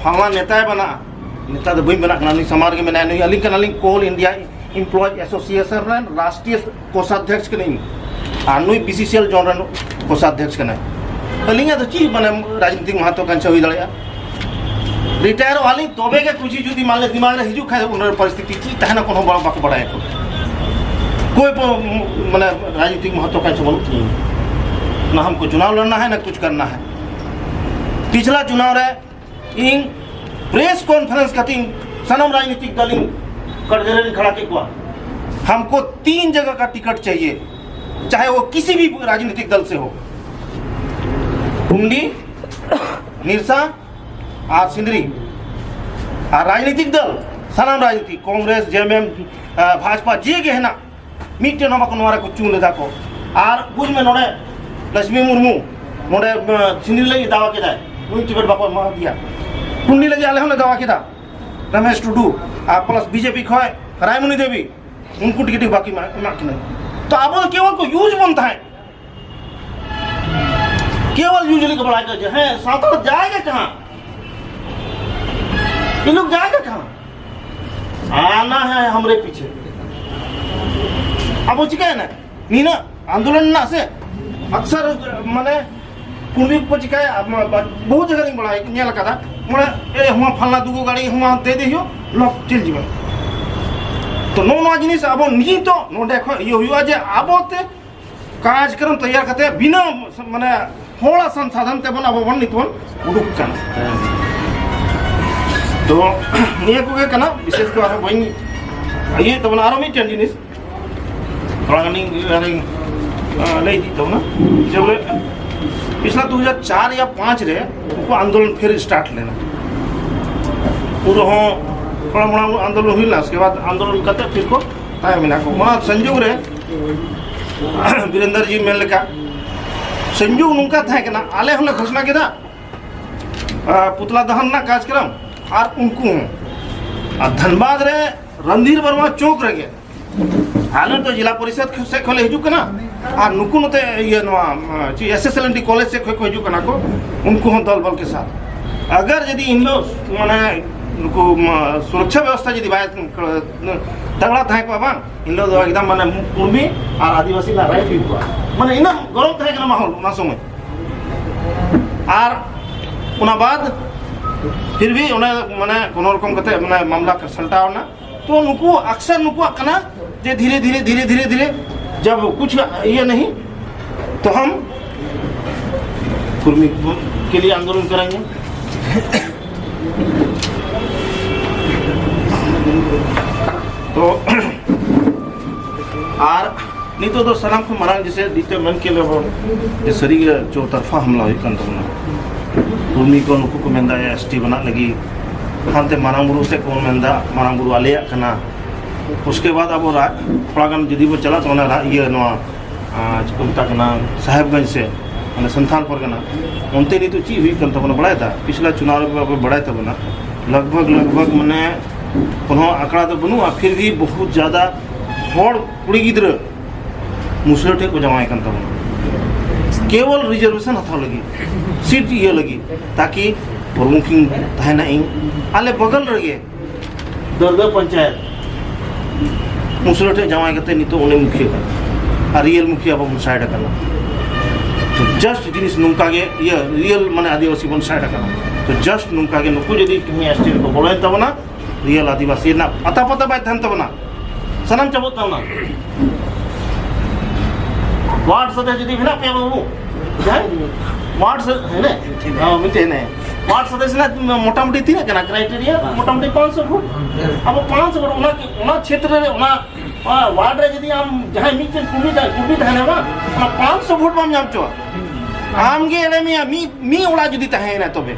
ᱯᱷᱟᱞᱱᱟ ᱱᱮᱛᱟᱭ ᱵᱮᱱᱟᱜᱼᱟ᱾" ᱱᱮᱛᱟ ᱫᱚ ᱵᱟᱹᱧ ᱵᱮᱱᱟᱜ ᱠᱟᱱᱟ, ᱱᱩᱭ ᱥᱟᱢᱟᱝ ᱨᱮᱜᱮ ᱢᱮᱱᱟᱭᱟ, ᱱᱩᱭ ᱟᱹᱞᱤᱧ ᱠᱟᱱᱟᱞᱤᱧ, ᱠᱳᱞ ᱤᱱᱰᱤᱭᱟ ᱮᱢᱯᱞᱚᱭᱤᱡᱽ ᱮᱥᱳᱥᱤᱭᱮᱥᱚᱱ ᱨᱮᱱ ᱨᱟᱥᱴᱨᱤᱭᱚ ᱠᱳᱥᱟᱫᱷᱭᱚᱠᱥ ᱠᱟᱹᱱᱟᱹᱧ, ᱟᱨ ᱱᱩᱭ ᱵᱤᱥᱤᱥᱤᱮᱞ ᱡᱳᱱ ᱨᱮᱱ ᱠᱳᱥᱟᱫᱷᱭᱚᱠᱥ ᱠᱟᱱᱟᱭ᱾ ᱟᱹᱞᱤᱧᱟᱜ ᱫᱚ ᱪᱮᱫ ᱢᱟᱱᱮ ᱨᱟᱡᱽᱱᱤᱛᱤᱠ ᱢᱟᱦᱟᱛᱣᱟᱠᱟᱝᱠᱷᱟ ᱦᱩᱭ ᱫᱟᱲᱮᱭᱟᱜᱼᱟ? ᱨᱤᱴᱟᱭᱟᱨᱚᱜ ᱟᱹᱞᱤᱧ, ᱛᱚᱵᱮ ᱜᱮ ᱠᱩᱪᱤ ᱡᱩᱫᱤ ᱢᱟᱱᱮ ᱫᱤᱢᱟᱜᱽ ᱨᱮ ᱦᱤᱡᱩᱜ ᱠᱷᱟᱡ, ᱩᱱᱨᱮ ᱯᱚᱨᱤᱥᱛᱷᱤᱛᱤ ᱪᱮᱫ ᱛᱟᱦᱮᱱᱟ, ᱠᱳᱱᱳ ᱦᱚᱲ ᱵᱟᱠᱚ ᱵᱟᱲᱟᱭᱟᱠᱚ᱾ ᱠᱚᱭ ᱯᱚ-, ᱢᱟᱱᱮ ᱨᱟᱡᱽᱱᱤᱛᱤᱠ ᱢᱟᱦᱟᱛᱣᱟᱠᱟᱝᱠᱷᱟ ᱵᱟᱹᱱᱩᱜ ᱛᱤᱧᱟᱹ᱾ ᱱᱟ ᱦᱟᱢᱠᱳ ᱪᱩᱱᱟᱣ ᱞᱟᱲᱱᱟ ᱦᱟᱭ, ᱱᱟ ᱠᱩᱪ ᱠᱟᱨᱱᱟ ᱦᱟᱭ᱾ ᱯᱤᱪᱷᱞᱟ ᱪᱩᱱᱟᱣ ᱨᱮ ᱤᱧ ᱯᱨᱮᱥ ᱠᱚᱱᱯᱷᱟᱨᱮᱱᱥ ᱠᱟᱛᱮᱧ ᱥᱟᱱᱟᱢ ᱨᱟᱡᱽᱱᱤᱛᱤᱠ ᱫᱚᱞᱤᱧ ᱠᱟᱴᱜᱟᱨᱤ ᱨᱤᱧ ᱠᱷᱟᱲᱟ ᱠᱮᱫ ᱠᱚᱣᱟ᱾ हमको तीन जगह का टिकट चाहिए, चाहे वो किसी भी राजनीतिक दल से हो। कुंडी, निरसा ᱟᱨ ᱥᱤᱸᱫᱽᱨᱤ᱾ ᱟᱨ ᱨᱟᱡᱽᱱᱤᱛᱤᱠ ᱫᱚᱞ, ᱥᱟᱱᱟᱢ ᱨᱟᱡᱽᱱᱤᱛᱤᱠ, ᱠᱚᱝᱜᱨᱮᱥ, ᱡᱮ ᱮᱢ ᱮᱢ, ᱟᱸ, ᱵᱷᱟᱡᱽᱯᱟ, ᱡᱮ ᱜᱮ ᱦᱮᱱᱟᱜ, ᱢᱤᱫᱴᱮᱱ ᱦᱚᱸ ᱵᱟᱠᱚ ᱱᱚᱣᱟ ᱨᱮᱠᱚ ᱪᱩᱱ ᱞᱮᱫᱟ ᱠᱚ᱾ ᱟᱨ ᱵᱩᱡᱽ ᱢᱮ, ᱱᱚᱰᱮ ᱞᱚᱠᱥᱢᱤ ᱢᱩᱨᱢᱩ ᱱᱚᱰᱮ, ᱟᱸ, ᱥᱤᱸᱫᱽᱨᱤ ᱞᱟᱹᱜᱤᱫ ᱫᱟᱣᱟ ᱠᱮᱫᱟᱭ, ᱱᱩᱭ ᱴᱤᱠᱤᱴ ᱵᱟᱠᱚ ᱮᱢᱟ ᱫᱮᱭᱟ᱾ ᱠᱩᱸᱰᱤ ᱞᱟᱹᱜᱤᱫ ᱟᱞᱮ ᱦᱚᱸᱞᱮ ᱫᱟᱣᱟ ᱠᱮᱫᱟ, ᱨᱚᱢᱮᱥ ᱴᱩᱰᱩ, ᱟᱨ ᱯᱞᱟᱥ ᱵᱤᱡᱮᱯᱤ ᱠᱷᱚᱱ ᱨᱟᱭᱢᱩᱱᱤ ᱫᱮᱵᱤ, ᱩᱱᱠᱩ ᱴᱤᱠᱤᱴ ᱵᱟᱠᱚ ᱮᱢᱟ-, ᱮᱢᱟᱜ ᱠᱤᱱᱟ᱾ ᱛᱚ ᱟᱵᱚ ᱫᱚ ᱠᱮᱵᱚᱞ ᱠᱚ ᱭᱩᱡᱽ ᱵᱚᱱ ᱛᱟᱦᱮᱸᱫ, ᱠᱮᱵᱚᱞ ᱭᱩᱡᱽ ᱞᱟᱹᱜᱤᱫ ᱠᱚ ᱵᱟᱲᱟᱭ ᱠᱟᱱᱟ ᱡᱮ ᱦᱮᱸ, ᱥᱟᱶᱛᱟ ᱫᱚ ᱡᱟᱭᱜᱟ ᱠᱟᱱᱟ, ᱤᱱᱩᱠ ᱡᱟᱭᱜᱟ ᱠᱟᱱᱟ᱾ ᱟᱱᱟ ᱦᱮ ᱦᱟᱢᱨᱮ ᱯᱤᱪᱷᱮ᱾ ᱟᱵᱚ ᱪᱤᱠᱟᱹᱭᱮᱱᱟ? ᱱᱤᱱᱟᱹᱜ ᱟᱱᱫᱳᱞᱚᱱ ᱨᱮᱱᱟᱜ ᱥᱮ, ᱟᱠᱥᱟᱨ ᱢᱟᱱᱮ ᱠᱩᱲᱢᱤ ᱠᱚ ᱪᱤᱠᱟᱹᱭᱟ, ᱟᱵ-, ᱢᱟ-, ᱵᱟ-, ᱵᱚᱦᱩᱛ ᱡᱟᱭᱜᱟ ᱨᱤᱧ ᱵᱟᱲᱟᱭ, ᱧᱮᱞ ᱟᱠᱟᱫᱟ᱾ ᱢᱟᱱᱮ, ᱮ, ᱦᱩᱣᱟ ᱯᱷᱟᱞᱱᱟ ᱫᱩᱜᱩ ᱜᱟᱹᱲᱤ ᱦᱩᱣᱟ ᱫᱮ ᱫᱮ ᱦᱩᱭᱩᱜ, ᱞᱚᱠ ᱪᱮᱞ ᱡᱤᱵᱟ᱾ ᱛᱚ ᱱᱚᱜᱼᱚ ᱱᱚᱣᱟ ᱡᱤᱱᱤᱥ ᱟᱵᱚ ᱱᱤᱛᱚᱜ ᱱᱚᱰᱮ ᱠᱷᱚᱱ ᱤᱭᱟᱹ ᱦᱩᱭᱩᱜᱼᱟ ᱡᱮ ᱟᱵᱚ ᱛᱮ ᱠᱟᱨᱡᱚᱠᱨᱚᱢ ᱛᱮᱭᱟᱨ ᱠᱟᱛᱮ ᱵᱤᱱᱟᱹ ᱢᱟᱱᱮ ᱦᱚᱲᱟᱜ ᱥᱚᱝᱥᱟᱫᱷᱚᱱ ᱛᱮᱵᱚᱱ ᱟᱵᱚ ᱵᱚᱱ ᱱᱤᱛ ᱵᱚᱱ ᱩᱰᱩᱠ ᱠᱟᱱᱟ᱾ ᱛᱚ ᱱᱤᱭᱟᱹ ᱠᱚᱜᱮ ᱠᱟᱱᱟ, ᱵᱤᱥᱮᱥ ᱫᱚ ᱟᱨᱦᱚᱸ ᱵᱟᱹᱧ ᱤᱭᱟᱹᱭᱮᱫ ᱛᱟᱵᱚᱱᱟ᱾ ᱟᱨᱦᱚᱸ ᱢᱤᱫᱴᱮᱱ ᱡᱤᱱᱤᱥ ᱛᱷᱚᱲᱟ ᱜᱟᱱᱤᱧ ᱟᱨᱤᱧ, ᱟᱸ, ᱞᱟᱹᱭ ᱤᱫᱤᱭᱮᱫ ᱛᱟᱵᱚᱱᱟ ᱡᱮ ᱵᱚᱞᱮ ᱯᱤᱪᱷᱞᱟ ᱫᱩ ᱦᱟᱡᱟᱨ ᱪᱟᱨ ᱭᱟ ᱯᱟᱸᱪ ᱨᱮ ᱩᱱᱠᱩ ᱟᱱᱫᱳᱞᱚᱱ ᱯᱷᱤᱨ ᱥᱴᱟᱨᱴ ᱞᱮᱱᱟ᱾ ᱩᱱ ᱨᱮᱦᱚᱸ ᱛᱷᱚᱲᱟ ᱢᱚᱲᱟ ᱟᱱᱫᱳᱞᱚᱱ ᱦᱩᱭ ᱞᱮᱱᱟ, ᱩᱥᱠᱮ ᱵᱟᱫ ᱟᱱᱫᱳᱞᱚᱱ ᱠᱟᱛᱮ ᱯᱷᱤᱨ ᱠᱚ ᱛᱟᱭᱚᱢ ᱮᱱᱟ ᱠᱚ᱾ ᱚᱱᱟ ᱥᱚᱝᱡᱳᱜᱽ ᱨᱮ ᱵᱤᱨᱮᱱᱫᱚᱨ ᱡᱤ ᱢᱮᱱ ᱞᱮᱠᱟ, ᱥᱚᱝᱡᱳᱜᱽ ᱱᱚᱝᱠᱟ ᱛᱟᱦᱮᱸ ᱠᱟᱱᱟ, ᱟᱞᱮ ᱦᱚᱸᱞᱮ ᱜᱷᱳᱥᱱᱟ ᱠᱮᱫᱟ, ᱟᱨ, ᱯᱩᱛᱞᱟ ᱫᱟᱦᱚᱱ ᱨᱮᱱᱟᱜ ᱠᱟᱨᱡᱚᱠᱨᱚᱢ, ᱟᱨ ᱩᱱᱠᱩ ᱦᱚᱸ, ᱟᱨ ᱫᱷᱟᱱᱵᱟᱫᱽ ᱨᱮ ᱨᱚᱱᱫᱷᱤᱨ ᱵᱚᱨᱢᱟ ᱪᱚᱠ ᱨᱮᱜᱮ, ᱟᱞᱮ ᱫᱚ ᱡᱮᱞᱟ ᱯᱚᱨᱤᱥᱚᱫ ᱥᱮᱫ ᱠᱷᱚᱱ ᱞᱮ ᱦᱤᱡᱩᱜ ᱠᱟᱱᱟ, ᱟᱨ ᱱᱩᱠᱩ ᱱᱚᱛᱮ ᱤᱭᱟᱹ ᱱᱚᱣᱟ, ᱪᱮᱫ, ᱮᱥ ᱮᱥ ᱮᱞ ᱮᱱ ᱰᱤ ᱠᱚᱞᱮᱡᱽ ᱥᱮᱫ ᱠᱷᱚᱱ ᱠᱚ ᱦᱤᱡᱩᱜ ᱠᱟᱱᱟ ᱠᱚ, ᱩᱱᱠᱩ ᱦᱚᱸ ᱫᱚᱞ ᱵᱚᱞ ᱠᱮ ᱥᱟᱛᱷ᱾ ᱟᱜᱟᱨ ᱡᱩᱫᱤ ᱤᱱ ᱦᱤᱞᱳᱜ ᱢᱟᱱᱮ ᱱᱩᱠᱩ, ᱢᱟ, ᱥᱩᱨᱚᱠᱪᱷᱟ ᱵᱮᱵᱚᱥᱛᱷᱟ ᱡᱩᱫᱤ ᱵᱟᱭ ᱛᱟᱜᱲᱟ ᱛᱟᱦᱮᱸ ᱠᱚᱜᱼᱟ ᱵᱟᱝ, ᱮᱱᱦᱤᱞᱳᱜ ᱫᱚ ᱮᱠᱫᱚᱢ ᱢᱟᱱᱮ ᱠᱩᱲᱢᱤ ᱟᱨ ᱟᱹᱫᱤᱵᱟᱹᱥᱤ ᱨᱮᱱᱟᱜ ᱨᱟᱭᱤᱴ ᱦᱩᱭ ᱠᱚᱜᱼᱟ᱾ ᱢᱟᱱᱮ ᱤᱱᱟᱹᱜ ᱜᱚᱨᱚᱢ ᱛᱟᱦᱮᱸ ᱠᱟᱱᱟ ᱢᱟᱦᱚᱞ ᱚᱱᱟ ᱥᱚᱢᱚᱭ᱾ ᱟᱨ ᱚᱱᱟ ᱵᱟᱫ ᱯᱷᱤᱨ ᱵᱷᱤ ᱚᱱᱮ ᱢᱟᱱᱮ ᱠᱳᱱᱳ ᱨᱚᱠᱚᱢ ᱠᱟᱛᱮ ᱢᱟᱱᱮ ᱢᱟᱢᱞᱟ ᱥᱟᱞᱴᱟᱣ ᱮᱱᱟ᱾ ᱛᱚ ᱱᱩᱠᱩ ᱟᱠᱥᱟᱨ ᱱᱩᱠᱩᱣᱟᱜ ᱠᱟᱱᱟ ᱡᱮ ᱫᱷᱤᱨᱮ ᱫᱷᱤᱨᱮ ᱫᱷᱤᱨᱮ ᱫᱷᱤᱨᱮ ᱫᱷᱤᱨᱮ ᱡᱟᱵ ᱠᱩᱪᱷ ᱤᱭᱟᱹ ᱱᱟᱦᱤ ᱛᱚ ᱦᱟᱢ ᱠᱩᱨᱢᱤ ᱠᱮ ᱞᱤᱭᱮ ᱟᱱᱫᱳᱞᱚᱱ ᱠᱟᱨᱟᱝᱜᱮ᱾ ᱛᱚ ᱟᱨ ᱱᱤᱛᱚᱜ ᱫᱚ ᱥᱟᱱᱟᱢ ᱠᱷᱚᱱ ᱢᱟᱨᱟᱝ ᱡᱮᱥᱮ ᱱᱤᱛᱚᱜ ᱢᱮᱱ ᱠᱮᱫ ᱞᱮᱵᱚᱱ ᱡᱮ ᱥᱟᱹᱨᱤᱜᱮ ᱪᱳ ᱛᱟᱨᱯᱷᱟ ᱦᱟᱢᱞᱟ ᱦᱩᱭᱩᱜ ᱠᱟᱱ ᱛᱟᱵᱚᱱᱟ᱾ ᱠᱩᱲᱢᱤ ᱠᱚ ᱱᱩᱠᱩ ᱠᱚ ᱢᱮᱱᱫᱟ ᱮᱥ ᱴᱤ ᱵᱮᱱᱟᱜ ᱞᱟᱹᱜᱤᱫ, ᱦᱟᱱᱛᱮ ᱢᱟᱨᱟᱝ ᱵᱩᱨᱩ ᱥᱮᱫ ᱠᱚ ᱢᱮᱱᱫᱟ ᱢᱟᱨᱟᱝ ᱵᱩᱨᱩ ᱟᱞᱮᱭᱟᱜ ᱠᱟᱱᱟ᱾ ᱩᱥᱠᱮ ᱵᱟᱫ ᱟᱵᱚ ᱨᱟᱡᱽ ᱛᱷᱚᱲᱟ ᱜᱟᱱ ᱡᱩᱫᱤ ᱵᱚ ᱪᱟᱞᱟᱜ ᱛᱟᱵᱚᱱᱟ ᱨᱟ-, ᱤᱭᱟᱹ ᱱᱚᱣᱟ ᱟᱨ ᱪᱮᱫ ᱠᱚ ᱢᱮᱛᱟᱜ ᱠᱟᱱᱟ, ᱥᱟᱦᱮᱵᱽᱜᱚᱸᱡᱽ ᱥᱮ, ᱢᱟᱱᱮ ᱥᱟᱱᱛᱷᱟᱞ ᱯᱟᱨᱜᱟᱱᱟ, ᱚᱱᱛᱮ ᱱᱤᱛᱚᱜ ᱪᱮᱫ ᱦᱩᱭᱩᱜ ᱠᱟᱱ ᱛᱟᱵᱚᱱᱟ ᱵᱟᱲᱟᱭ ᱫᱟ? ᱯᱤᱪᱷᱞᱟ ᱪᱩᱱᱟᱣ ᱨᱮ ᱟᱵᱚ ᱵᱟᱲᱟᱭ ᱛᱟᱵᱚᱱᱟ, ᱞᱟᱜᱽ ᱵᱷᱟᱜᱽ, ᱞᱟᱜᱽ ᱵᱷᱟᱜᱽ ᱢᱟᱱᱮ ᱠᱳᱱᱳ ᱟᱸᱠᱲᱟ ᱫᱚ ᱵᱟᱹᱱᱩᱜᱼᱟ, ᱯᱷᱤᱨ ᱵᱷᱤ ᱵᱚᱦᱩᱛ ᱡᱟᱫᱟ ᱦᱚᱲ ᱠᱩᱲᱤ ᱜᱤᱫᱽᱨᱟᱹ ᱢᱩᱥᱞᱟᱹ ᱴᱷᱮᱱ ᱠᱚ ᱡᱟᱶᱟᱭ ᱠᱟᱱ ᱛᱟᱵᱚᱱᱟ, ᱠᱮᱵᱚᱞ ᱨᱤᱡᱟᱨᱵᱷᱮᱥᱚᱱ ᱦᱟᱛᱟᱣ ᱞᱟᱹᱜᱤᱫ, ᱥᱤᱴ ᱤᱭᱟᱹ ᱞᱟᱹᱜᱤᱫ, ᱛᱟᱠᱤ ᱯᱨᱚᱢᱩᱠᱷᱤᱧ ᱛᱟᱦᱮᱱᱟ ᱤᱧ᱾ ᱟᱞᱮ ᱵᱚᱜᱚᱞ ᱨᱮᱜᱮ ᱫᱟᱹᱨᱜᱟᱹ ᱯᱚᱧᱪᱟᱭᱮᱛ ᱢᱩᱥᱞᱟᱹ ᱴᱷᱮᱱ ᱡᱟᱶᱟᱭ ᱠᱟᱛᱮ ᱱᱤᱛᱚᱜ ᱩᱱᱤ ᱢᱩᱠᱷᱤᱭᱟᱹ ᱠᱟᱱᱟ, ᱟᱨ ᱨᱤᱭᱮᱞ ᱢᱩᱠᱷᱤᱭᱟᱹ ᱟᱵᱚ ᱵᱚᱱ ᱥᱟᱭᱤᱰ ᱟᱠᱟᱱᱟ᱾ ᱛᱚ ᱡᱟᱥᱴ ᱡᱤᱱᱤᱥ ᱱᱚᱝᱠᱟ ᱜᱮ, ᱤᱭᱟᱹ, ᱨᱤᱭᱮᱞ ᱢᱟᱱᱮ ᱟᱹᱫᱤᱵᱟᱹᱥᱤ ᱵᱚᱱ ᱥᱟᱭᱤᱰ ᱟᱠᱟᱱᱟ᱾ ᱛᱚ ᱡᱟᱥᱴ ᱱᱚᱝᱠᱟ ᱜᱮ ᱱᱩᱠᱩ ᱡᱩᱫᱤ ᱛᱮᱦᱮᱧ ᱮᱥ ᱴᱤ ᱨᱮᱠᱚ ᱵᱚᱞᱚᱭᱮᱱ ᱛᱟᱵᱚᱱᱟ, ᱨᱤᱭᱮᱞ ᱟᱹᱫᱤᱵᱟᱹᱥᱤ ᱨᱮᱱᱟᱜ ᱟᱛᱟ ᱯᱟᱛᱟ ᱵᱟᱭ ᱛᱟᱦᱮᱱ ᱛᱟᱵᱚᱱᱟ, ᱥᱟᱱᱟᱢ ᱪᱟᱵᱟᱜ ᱛᱟᱵᱚᱱᱟ᱾ ᱣᱟᱨᱰ ᱥᱚᱫᱚᱥᱭᱚ ᱡᱩᱫᱤ ᱢᱮᱱᱟᱜ ᱯᱮᱭᱟ ᱵᱟᱹᱵᱩ, ᱡᱟᱦᱟᱸᱭ ᱣᱟᱨᱰ ᱥᱚᱫᱚᱥᱭᱚ ᱦᱮᱱᱟᱜ, ᱦᱮᱸ, ᱢᱤᱫᱴᱮᱱ ᱦᱮᱱᱟᱭ᱾ ᱣᱟᱨᱰ ᱥᱚᱫᱚᱥᱭᱚ ᱨᱮᱱᱟᱜ ᱢᱚᱴᱟᱢᱩᱴᱤ ᱛᱤᱱᱟᱹᱜ ᱠᱟᱱᱟ ᱠᱨᱟᱭᱴᱮᱨᱤᱭᱟ? ᱢᱚᱴᱟᱢᱩᱴᱤ ᱯᱟᱸᱪᱥᱚ ᱯᱷᱩᱴ᱾ ᱟᱵᱚ ᱯᱟᱸᱪᱥᱚ ᱯᱷᱩᱴ, ᱚᱱᱟ, ᱚᱱᱟ ᱪᱷᱮᱛᱨᱚ ᱨᱮ, ᱚᱱᱟ, ᱚᱱᱟ ᱣᱟᱨᱰ ᱨᱮ ᱡᱩᱫᱤ ᱟᱢ ᱡᱟᱦᱟᱸᱭ ᱢᱤᱫᱴᱮᱱ ᱠᱩᱲᱢᱤ ᱛᱟᱦᱮᱸ, ᱠᱩᱲᱢᱤ ᱛᱟᱦᱮᱱᱟ ᱵᱟᱝ, ᱚᱱᱟ ᱯᱟᱸᱪᱥᱚ ᱯᱷᱩᱴ ᱵᱟᱢ ᱧᱟᱢ ᱦᱚᱪᱚᱣᱟ᱾ ᱟᱢ ᱜᱮ ᱮᱲᱮ ᱢᱮᱭᱟ, ᱢᱤᱫ, ᱢᱤᱫ ᱚᱲᱟᱜ ᱡᱩᱫᱤ ᱛᱟᱦᱮᱸᱭᱮᱱᱟ ᱛᱚᱵᱮ᱾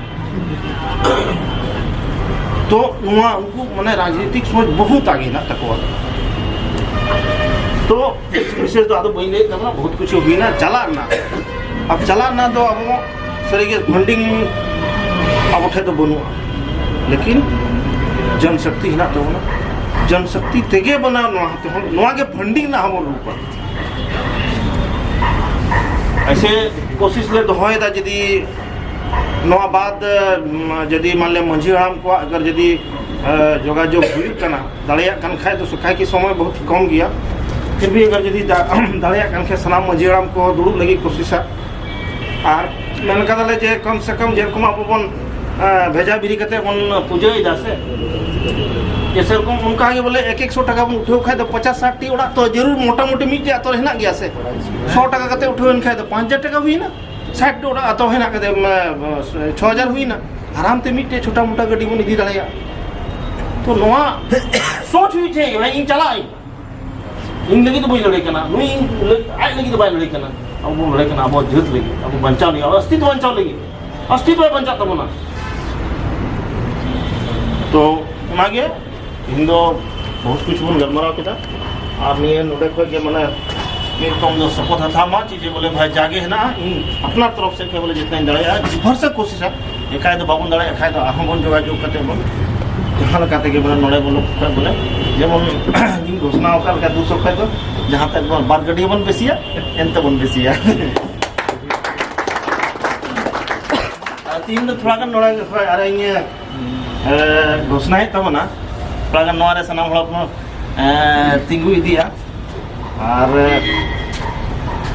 ᱛᱚ ᱱᱚᱣᱟ ᱩᱱᱠᱩ ᱢᱟᱱᱮ ᱨᱟᱡᱽᱱᱤᱛᱤᱠ ᱥᱳᱪ ᱵᱚᱦᱩᱛ ᱟᱜᱮ ᱦᱮᱱᱟᱜ ᱛᱟᱠᱚᱣᱟ᱾ ᱛᱚ ᱵᱤᱥᱮᱥ ᱫᱚ ᱟᱫᱚ ᱵᱟᱹᱧ ᱞᱟᱹᱭᱮᱫ ᱛᱟᱵᱚᱱᱟ, ᱵᱚᱦᱩᱛ ᱠᱤᱪᱷᱩ ᱦᱩᱭᱱᱟ, ᱪᱟᱞᱟᱜ ᱨᱮᱱᱟᱜ᱾ ᱟᱨ ᱪᱟᱞᱟᱜ ᱨᱮᱱᱟᱜ ᱫᱚ ᱟᱵᱚ ᱥᱟᱹᱨᱤᱜᱮ ᱯᱷᱟᱱᱰᱤᱝ ᱟᱵᱚ ᱴᱷᱮᱱ ᱫᱚ ᱵᱟᱹᱱᱩᱜᱼᱟ, ᱞᱮᱠᱤᱱ ᱡᱚᱱ ᱥᱚᱠᱛᱤ ᱦᱮᱱᱟᱜ ᱛᱟᱵᱚᱱᱟ᱾ ᱡᱚᱱ ᱥᱚᱠᱛᱤ ᱛᱮᱜᱮ ᱵᱚᱱᱟ ᱱᱚᱣᱟ ᱛᱮᱦᱚᱸ, ᱱᱚᱣᱟ ᱜᱮ ᱯᱷᱟᱱᱰᱤᱝ ᱨᱮᱱᱟᱜ ᱦᱚᱸᱵᱚᱱ ᱨᱩᱯᱟ᱾ ᱮᱭᱥᱮ ᱠᱳᱥᱤᱥ ᱞᱮ ᱫᱚᱦᱚᱭᱮᱫᱟ, ᱡᱩᱫᱤ ᱱᱚᱣᱟ ᱵᱟᱫ, ᱩᱢ, ᱡᱩᱫᱤ ᱢᱟᱱᱞᱮ ᱢᱟᱹᱡᱷᱤ ᱦᱟᱲᱟᱢ ᱠᱚᱣᱟᱜ ᱟᱜᱟᱨ ᱡᱩᱫᱤ ᱮ, ᱡᱳᱜᱟᱡᱳᱜᱽ ᱦᱩᱭᱩᱜ ᱠᱟᱱᱟ, ᱫᱟᱲᱮᱭᱟᱜ ᱠᱟᱱ ᱠᱷᱟᱡ ᱫᱚ᱾ ᱥᱩᱠᱷᱟᱭ ᱠᱤ ᱥᱚᱢᱚᱭ ᱵᱚᱦᱩᱛ ᱠᱚᱢ ᱜᱮᱭᱟ, ᱯᱷᱤᱨ ᱵᱷᱤ ᱟᱜᱟᱨ ᱡᱩᱫᱤ ᱫᱟ-, ᱫᱟᱲᱮᱭᱟᱜ ᱠᱟᱱ ᱠᱷᱟᱡ ᱥᱟᱱᱟᱢ ᱢᱟᱹᱡᱷᱤ ᱦᱟᱲᱟᱢ ᱠᱚ ᱫᱩᱲᱩᱵ ᱞᱟᱹᱜᱤᱫ ᱠᱳᱥᱤᱥᱟ᱾ ᱟᱨ ᱢᱮᱱ ᱠᱟᱫᱟᱞᱮ ᱡᱮ ᱠᱚᱢ ᱥᱮ ᱠᱚᱢ ᱡᱮᱨᱚᱠᱚᱢ ᱟᱵᱚ ᱵᱚᱱ, ᱮ, ᱵᱷᱮᱡᱟ ᱵᱤᱨᱤ ᱠᱟᱛᱮ ᱵᱚᱱ ᱯᱩᱡᱟᱹᱭᱮᱫᱟ ᱥᱮ, ᱡᱮ ᱥᱮᱨᱚᱠᱚᱢ ᱚᱱᱠᱟ ᱜᱮ ᱵᱚᱞᱮ ᱮᱠ ᱮᱠᱥᱚ ᱴᱟᱠᱟ ᱵᱚᱱ ᱩᱴᱷᱟᱹᱣ ᱠᱷᱟᱡ ᱫᱚ ᱯᱚᱪᱟᱥ ᱥᱟᱴ ᱴᱤ ᱚᱲᱟᱜ ᱛᱚ ᱡᱟᱹᱨᱩᱲ ᱢᱚᱴᱟᱢᱩᱴᱤ ᱢᱤᱫᱴᱮᱡ ᱟᱛᱳ ᱨᱮ ᱦᱮᱱᱟᱜ ᱜᱮᱭᱟ ᱥᱮ᱾ ᱥᱚ ᱴᱟᱠᱟ ᱠᱟᱛᱮ ᱩᱴᱷᱟᱹᱣ ᱮᱱ ᱠᱷᱟᱡ ᱫᱚ ᱯᱟᱸᱪ ᱦᱟᱡᱟᱨ ᱴᱟᱠᱟ ᱦᱩᱭᱱᱟ, ᱥᱟᱴ ᱴᱤ ᱚᱲᱟᱜ ᱟᱛᱳ ᱦᱮᱱᱟᱜ ᱠᱟᱛᱮ, ᱮ, ᱪᱷᱚ ᱦᱟᱡᱟᱨ ᱦᱩᱭᱱᱟ᱾ ᱟᱨᱟᱢ ᱛᱮ ᱢᱤᱫᱴᱮᱡ ᱪᱷᱳᱴᱟ ᱢᱳᱴᱟ ᱜᱟᱹᱰᱤ ᱵᱚᱱ ᱤᱫᱤ ᱫᱟᱲᱮᱭᱟᱜᱼᱟ᱾ ᱛᱚ ᱱᱚᱣᱟ ᱥᱳᱪ ᱦᱩᱭᱩᱜ ᱪᱟᱹᱦᱤᱭᱮ ᱵᱷᱟᱭ, ᱤᱧ ᱪᱟᱞᱟᱜ ᱟᱹᱧ, ᱤᱧ ᱞᱟᱹᱜᱤᱫ ᱫᱚ ᱵᱟᱹᱧ ᱞᱟᱹᱲᱦᱟᱹᱭ ᱠᱟᱱᱟ, ᱱᱩᱭ ᱞᱟᱹᱜᱤᱫ, ᱟᱡ ᱞᱟᱹᱜᱤᱫ ᱫᱚ ᱵᱟᱭ ᱞᱟᱹᱲᱦᱟᱹᱭ ᱠᱟᱱᱟ᱾ ᱟᱵᱚ ᱵᱚᱱ ᱞᱟᱹᱲᱦᱟᱹᱭ ᱠᱟᱱᱟ ᱟᱵᱚ ᱡᱟᱹᱛ ᱞᱟᱹᱜᱤᱫ, ᱟᱵᱚ ᱵᱟᱧᱪᱟᱣ ᱞᱟᱹᱜᱤᱫ, ᱟᱵᱚ ᱚᱥᱛᱤᱛᱣ ᱵᱟᱧᱪᱟᱣ ᱞᱟᱹᱜᱤᱫ᱾ ᱚᱥᱛᱤᱛᱣ ᱵᱟᱧᱪᱟᱜ ᱛᱟᱵᱚᱱᱟ᱾ ᱛᱚ ᱚᱱᱟᱜᱮ ᱛᱮᱦᱮᱧ ᱫᱚ ᱵᱚᱦᱩᱛ ᱠᱤᱪᱷᱩ ᱵᱚᱱ ᱜᱟᱞᱢᱟᱨᱟᱣ ᱠᱮᱫᱟ᱾ ᱟᱨ ᱱᱤᱭᱟᱹ ᱱᱚᱰᱮ ᱠᱷᱚᱡ ᱜᱮ ᱢᱟᱱᱮ ᱢᱤᱫ ᱨᱚᱠᱚᱢ ᱫᱚ ᱥᱚᱯᱚᱛ ᱦᱟᱛᱟᱣ ᱢᱟ, ᱪᱮᱫ ᱡᱮ ᱵᱚᱞᱮ ᱵᱷᱟᱭ ᱡᱟᱜᱮ ᱦᱮᱱᱟᱜᱼᱟ, ᱤᱧ ᱟᱯᱱᱟᱨ ᱛᱚᱨᱚᱯ ᱥᱮᱫ ᱠᱷᱚᱡ ᱵᱚᱞᱮ ᱡᱤᱛᱱᱟᱧ ᱫᱟᱲᱮᱭᱟᱜᱼᱟ ᱵᱷᱚᱨᱥᱟ ᱠᱳᱥᱤᱥᱟ᱾ ᱮᱠᱟᱭ ᱫᱚ ᱵᱟᱵᱚᱱ ᱫᱟᱲᱮᱭᱟᱜ ᱠᱷᱟᱡ ᱫᱚ ᱟᱨᱦᱚᱸ ᱵᱚᱱ ᱡᱳᱜᱟᱡᱳᱜᱽ ᱠᱟᱛᱮ ᱵᱚᱱ ᱡᱟᱦᱟᱸ ᱞᱮᱠᱟ ᱛᱮᱜᱮ ᱵᱚᱞᱮ ᱱᱚᱰᱮ ᱵᱚᱞᱚ ᱠᱷᱚᱡ ᱵᱚᱞᱮ ᱡᱮᱢᱚᱱ ᱤᱧ ᱜᱷᱳᱥᱱᱟ ᱟᱠᱟᱫ ᱞᱮᱠᱟ ᱫᱩ ᱥᱚ ᱠᱷᱚᱡ ᱫᱚ ᱡᱟᱦᱟᱸ ᱛᱮ ᱵᱟᱨ ᱜᱟᱹᱰᱤ ᱵᱚᱱ ᱵᱮᱥᱤᱭᱟ, ᱮᱱᱛᱮ ᱵᱚᱱ ᱵᱮᱥᱤᱭᱟ᱾ ᱟᱨ ᱛᱤᱦᱤᱧ ᱫᱚ ᱛᱷᱚᱲᱟ ᱜᱟᱱ ᱱᱚᱰᱮ ᱠᱷᱚᱡ ᱟᱨ ᱤᱧ, ᱮ, ᱜᱷᱳᱥᱱᱟᱭᱮᱫ ᱛᱟᱵᱚᱱᱟ, ᱛᱷᱚᱲᱟ ᱜᱟᱱ ᱱᱚᱣᱟ ᱨᱮ ᱥᱟᱱᱟᱢ ᱦᱚᱲ ᱠᱚ, ᱮ, ᱛᱤᱸᱜᱩ ᱤᱫᱤᱭᱟ᱾ ᱟᱨ, ᱮ,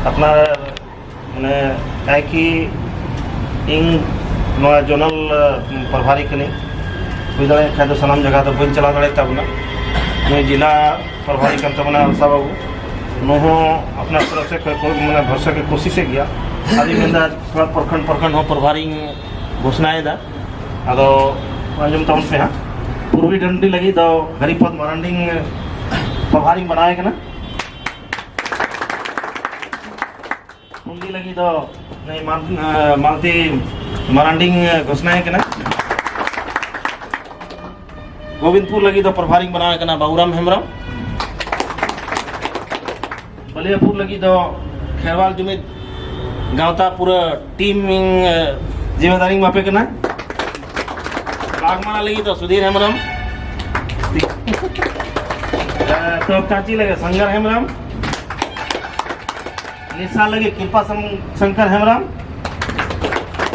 ᱟᱯᱱᱟᱨ ᱢᱟᱱᱮ ᱠᱟᱭᱠᱤ ᱤᱧ ᱱᱚᱣᱟ ᱡᱚᱱᱟᱞ, ᱮ, ᱯᱨᱚᱵᱷᱟᱨᱤ ᱠᱟᱹᱱᱟᱹᱧ᱾ ᱦᱩᱭ ᱫᱟᱲᱮᱭᱟᱜ ᱠᱷᱟᱡ ᱫᱚ ᱥᱟᱱᱟᱢ ᱡᱟᱭᱜᱟ ᱫᱚ ᱵᱟᱹᱧ ᱪᱟᱞᱟᱣ ᱫᱟᱲᱮᱭᱟᱜ ᱛᱟᱵᱚᱱᱟ᱾ ᱱᱩᱭ ᱡᱮᱞᱟ ᱯᱨᱚᱵᱷᱟᱨᱤ ᱠᱟᱱ ᱛᱟᱵᱚᱱᱟ ᱟᱞᱥᱟ ᱵᱟᱹᱵᱩ, ᱱᱩᱭ ᱦᱚᱸ ᱟᱯᱱᱟᱨ ᱛᱚᱨᱚᱯ ᱥᱮᱫ ᱠᱷᱚᱡ ᱠᱚ, ᱢᱟᱱᱮ, ᱵᱷᱚᱨᱥᱟ ᱠᱚ ᱠᱳᱥᱤᱥᱮᱫ ᱜᱮᱭᱟ᱾ ᱟᱫᱚᱧ ᱢᱮᱱᱫᱟ ᱛᱷᱚᱲᱟ ᱯᱨᱚᱠᱷᱚᱸᱰ ᱯᱨᱚᱠᱷᱚᱸᱰ ᱦᱚᱸ ᱯᱨᱚᱵᱷᱟᱨᱤᱧ ᱜᱷᱳᱥᱱᱟᱭᱮᱫᱟ᱾ ᱟᱫᱚ ᱟᱸᱡᱚᱢ ᱛᱟᱵᱚᱱ ᱯᱮ ᱦᱟᱸᱜ, ᱯᱩᱨᱵᱤ ᱰᱟᱱᱰᱤ ᱞᱟᱹᱜᱤᱫ ᱫᱚ ᱦᱟᱨᱤᱯᱚᱫ ᱢᱟᱨᱟᱱᱰᱤ ᱯᱨᱚᱵᱷᱟᱨᱤᱧ ᱵᱮᱱᱟᱣᱮ ᱠᱟᱱᱟ᱾ ᱩᱱᱤ ᱞᱟᱹᱜᱤᱫ ᱫᱚ ᱱᱩᱭ ᱢᱟᱞ-, ᱮ, ᱢᱟᱞᱛᱤ ᱢᱟᱨᱟᱱᱰᱤᱧ ᱜᱷᱳᱥᱱᱟᱭᱮ ᱠᱟᱱᱟ᱾ ᱜᱳᱵᱤᱱᱫᱯᱩᱨ ᱞᱟᱹᱜᱤᱫ ᱫᱚ ᱯᱨᱚᱵᱷᱟᱨᱤᱧ ᱵᱮᱱᱟᱣᱮ ᱠᱟᱱᱟ ᱵᱟᱵᱩᱨᱟᱢ ᱦᱮᱢᱵᱨᱚᱢ᱾ ᱵᱟᱞᱤᱭᱟᱯᱩᱨ ᱞᱟᱹᱜᱤᱫ ᱫᱚ ᱠᱷᱮᱨᱣᱟᱞ ᱡᱩᱢᱤᱫ ᱜᱟᱶᱛᱟ ᱯᱩᱨᱟᱹ ᱴᱤᱢ ᱤᱧ, ᱮ, ᱡᱤᱢᱢᱮᱫᱟᱨᱤᱧ ᱮᱢᱟᱯᱮ ᱠᱟᱱᱟ᱾ ᱵᱟᱜᱽᱢᱟᱨᱟ ᱞᱟᱹᱜᱤᱫ ᱫᱚ ᱥᱩᱫᱷᱤᱨ ᱦᱮᱢᱵᱨᱚᱢ᱾ ᱮ, ᱛᱚᱯᱠᱟᱪᱤ ᱞᱟᱹᱜᱤᱫ ᱥᱟᱝᱜᱟᱨ ᱦᱮᱢᱵᱨᱚᱢ᱾ ᱱᱤᱥᱟ ᱞᱟᱹᱜᱤᱫ ᱠᱨᱤᱯᱟ ᱥᱚᱝ-, ᱥᱚᱝᱠᱚᱨ ᱦᱮᱢᱵᱨᱚᱢ᱾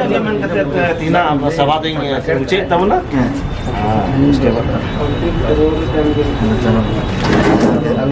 ᱤᱱᱟᱹᱜ ᱜᱮ ᱢᱮᱱ ᱠᱟᱛᱮ ᱛᱮᱦᱮᱧᱟᱜ ᱥᱟᱵᱷᱟ ᱫᱚᱧ ᱢᱩᱪᱟᱹᱫ ᱛᱟᱵᱚᱱᱟ᱾ ᱦᱮᱸ᱾ ᱟᱨ ᱟᱞᱚ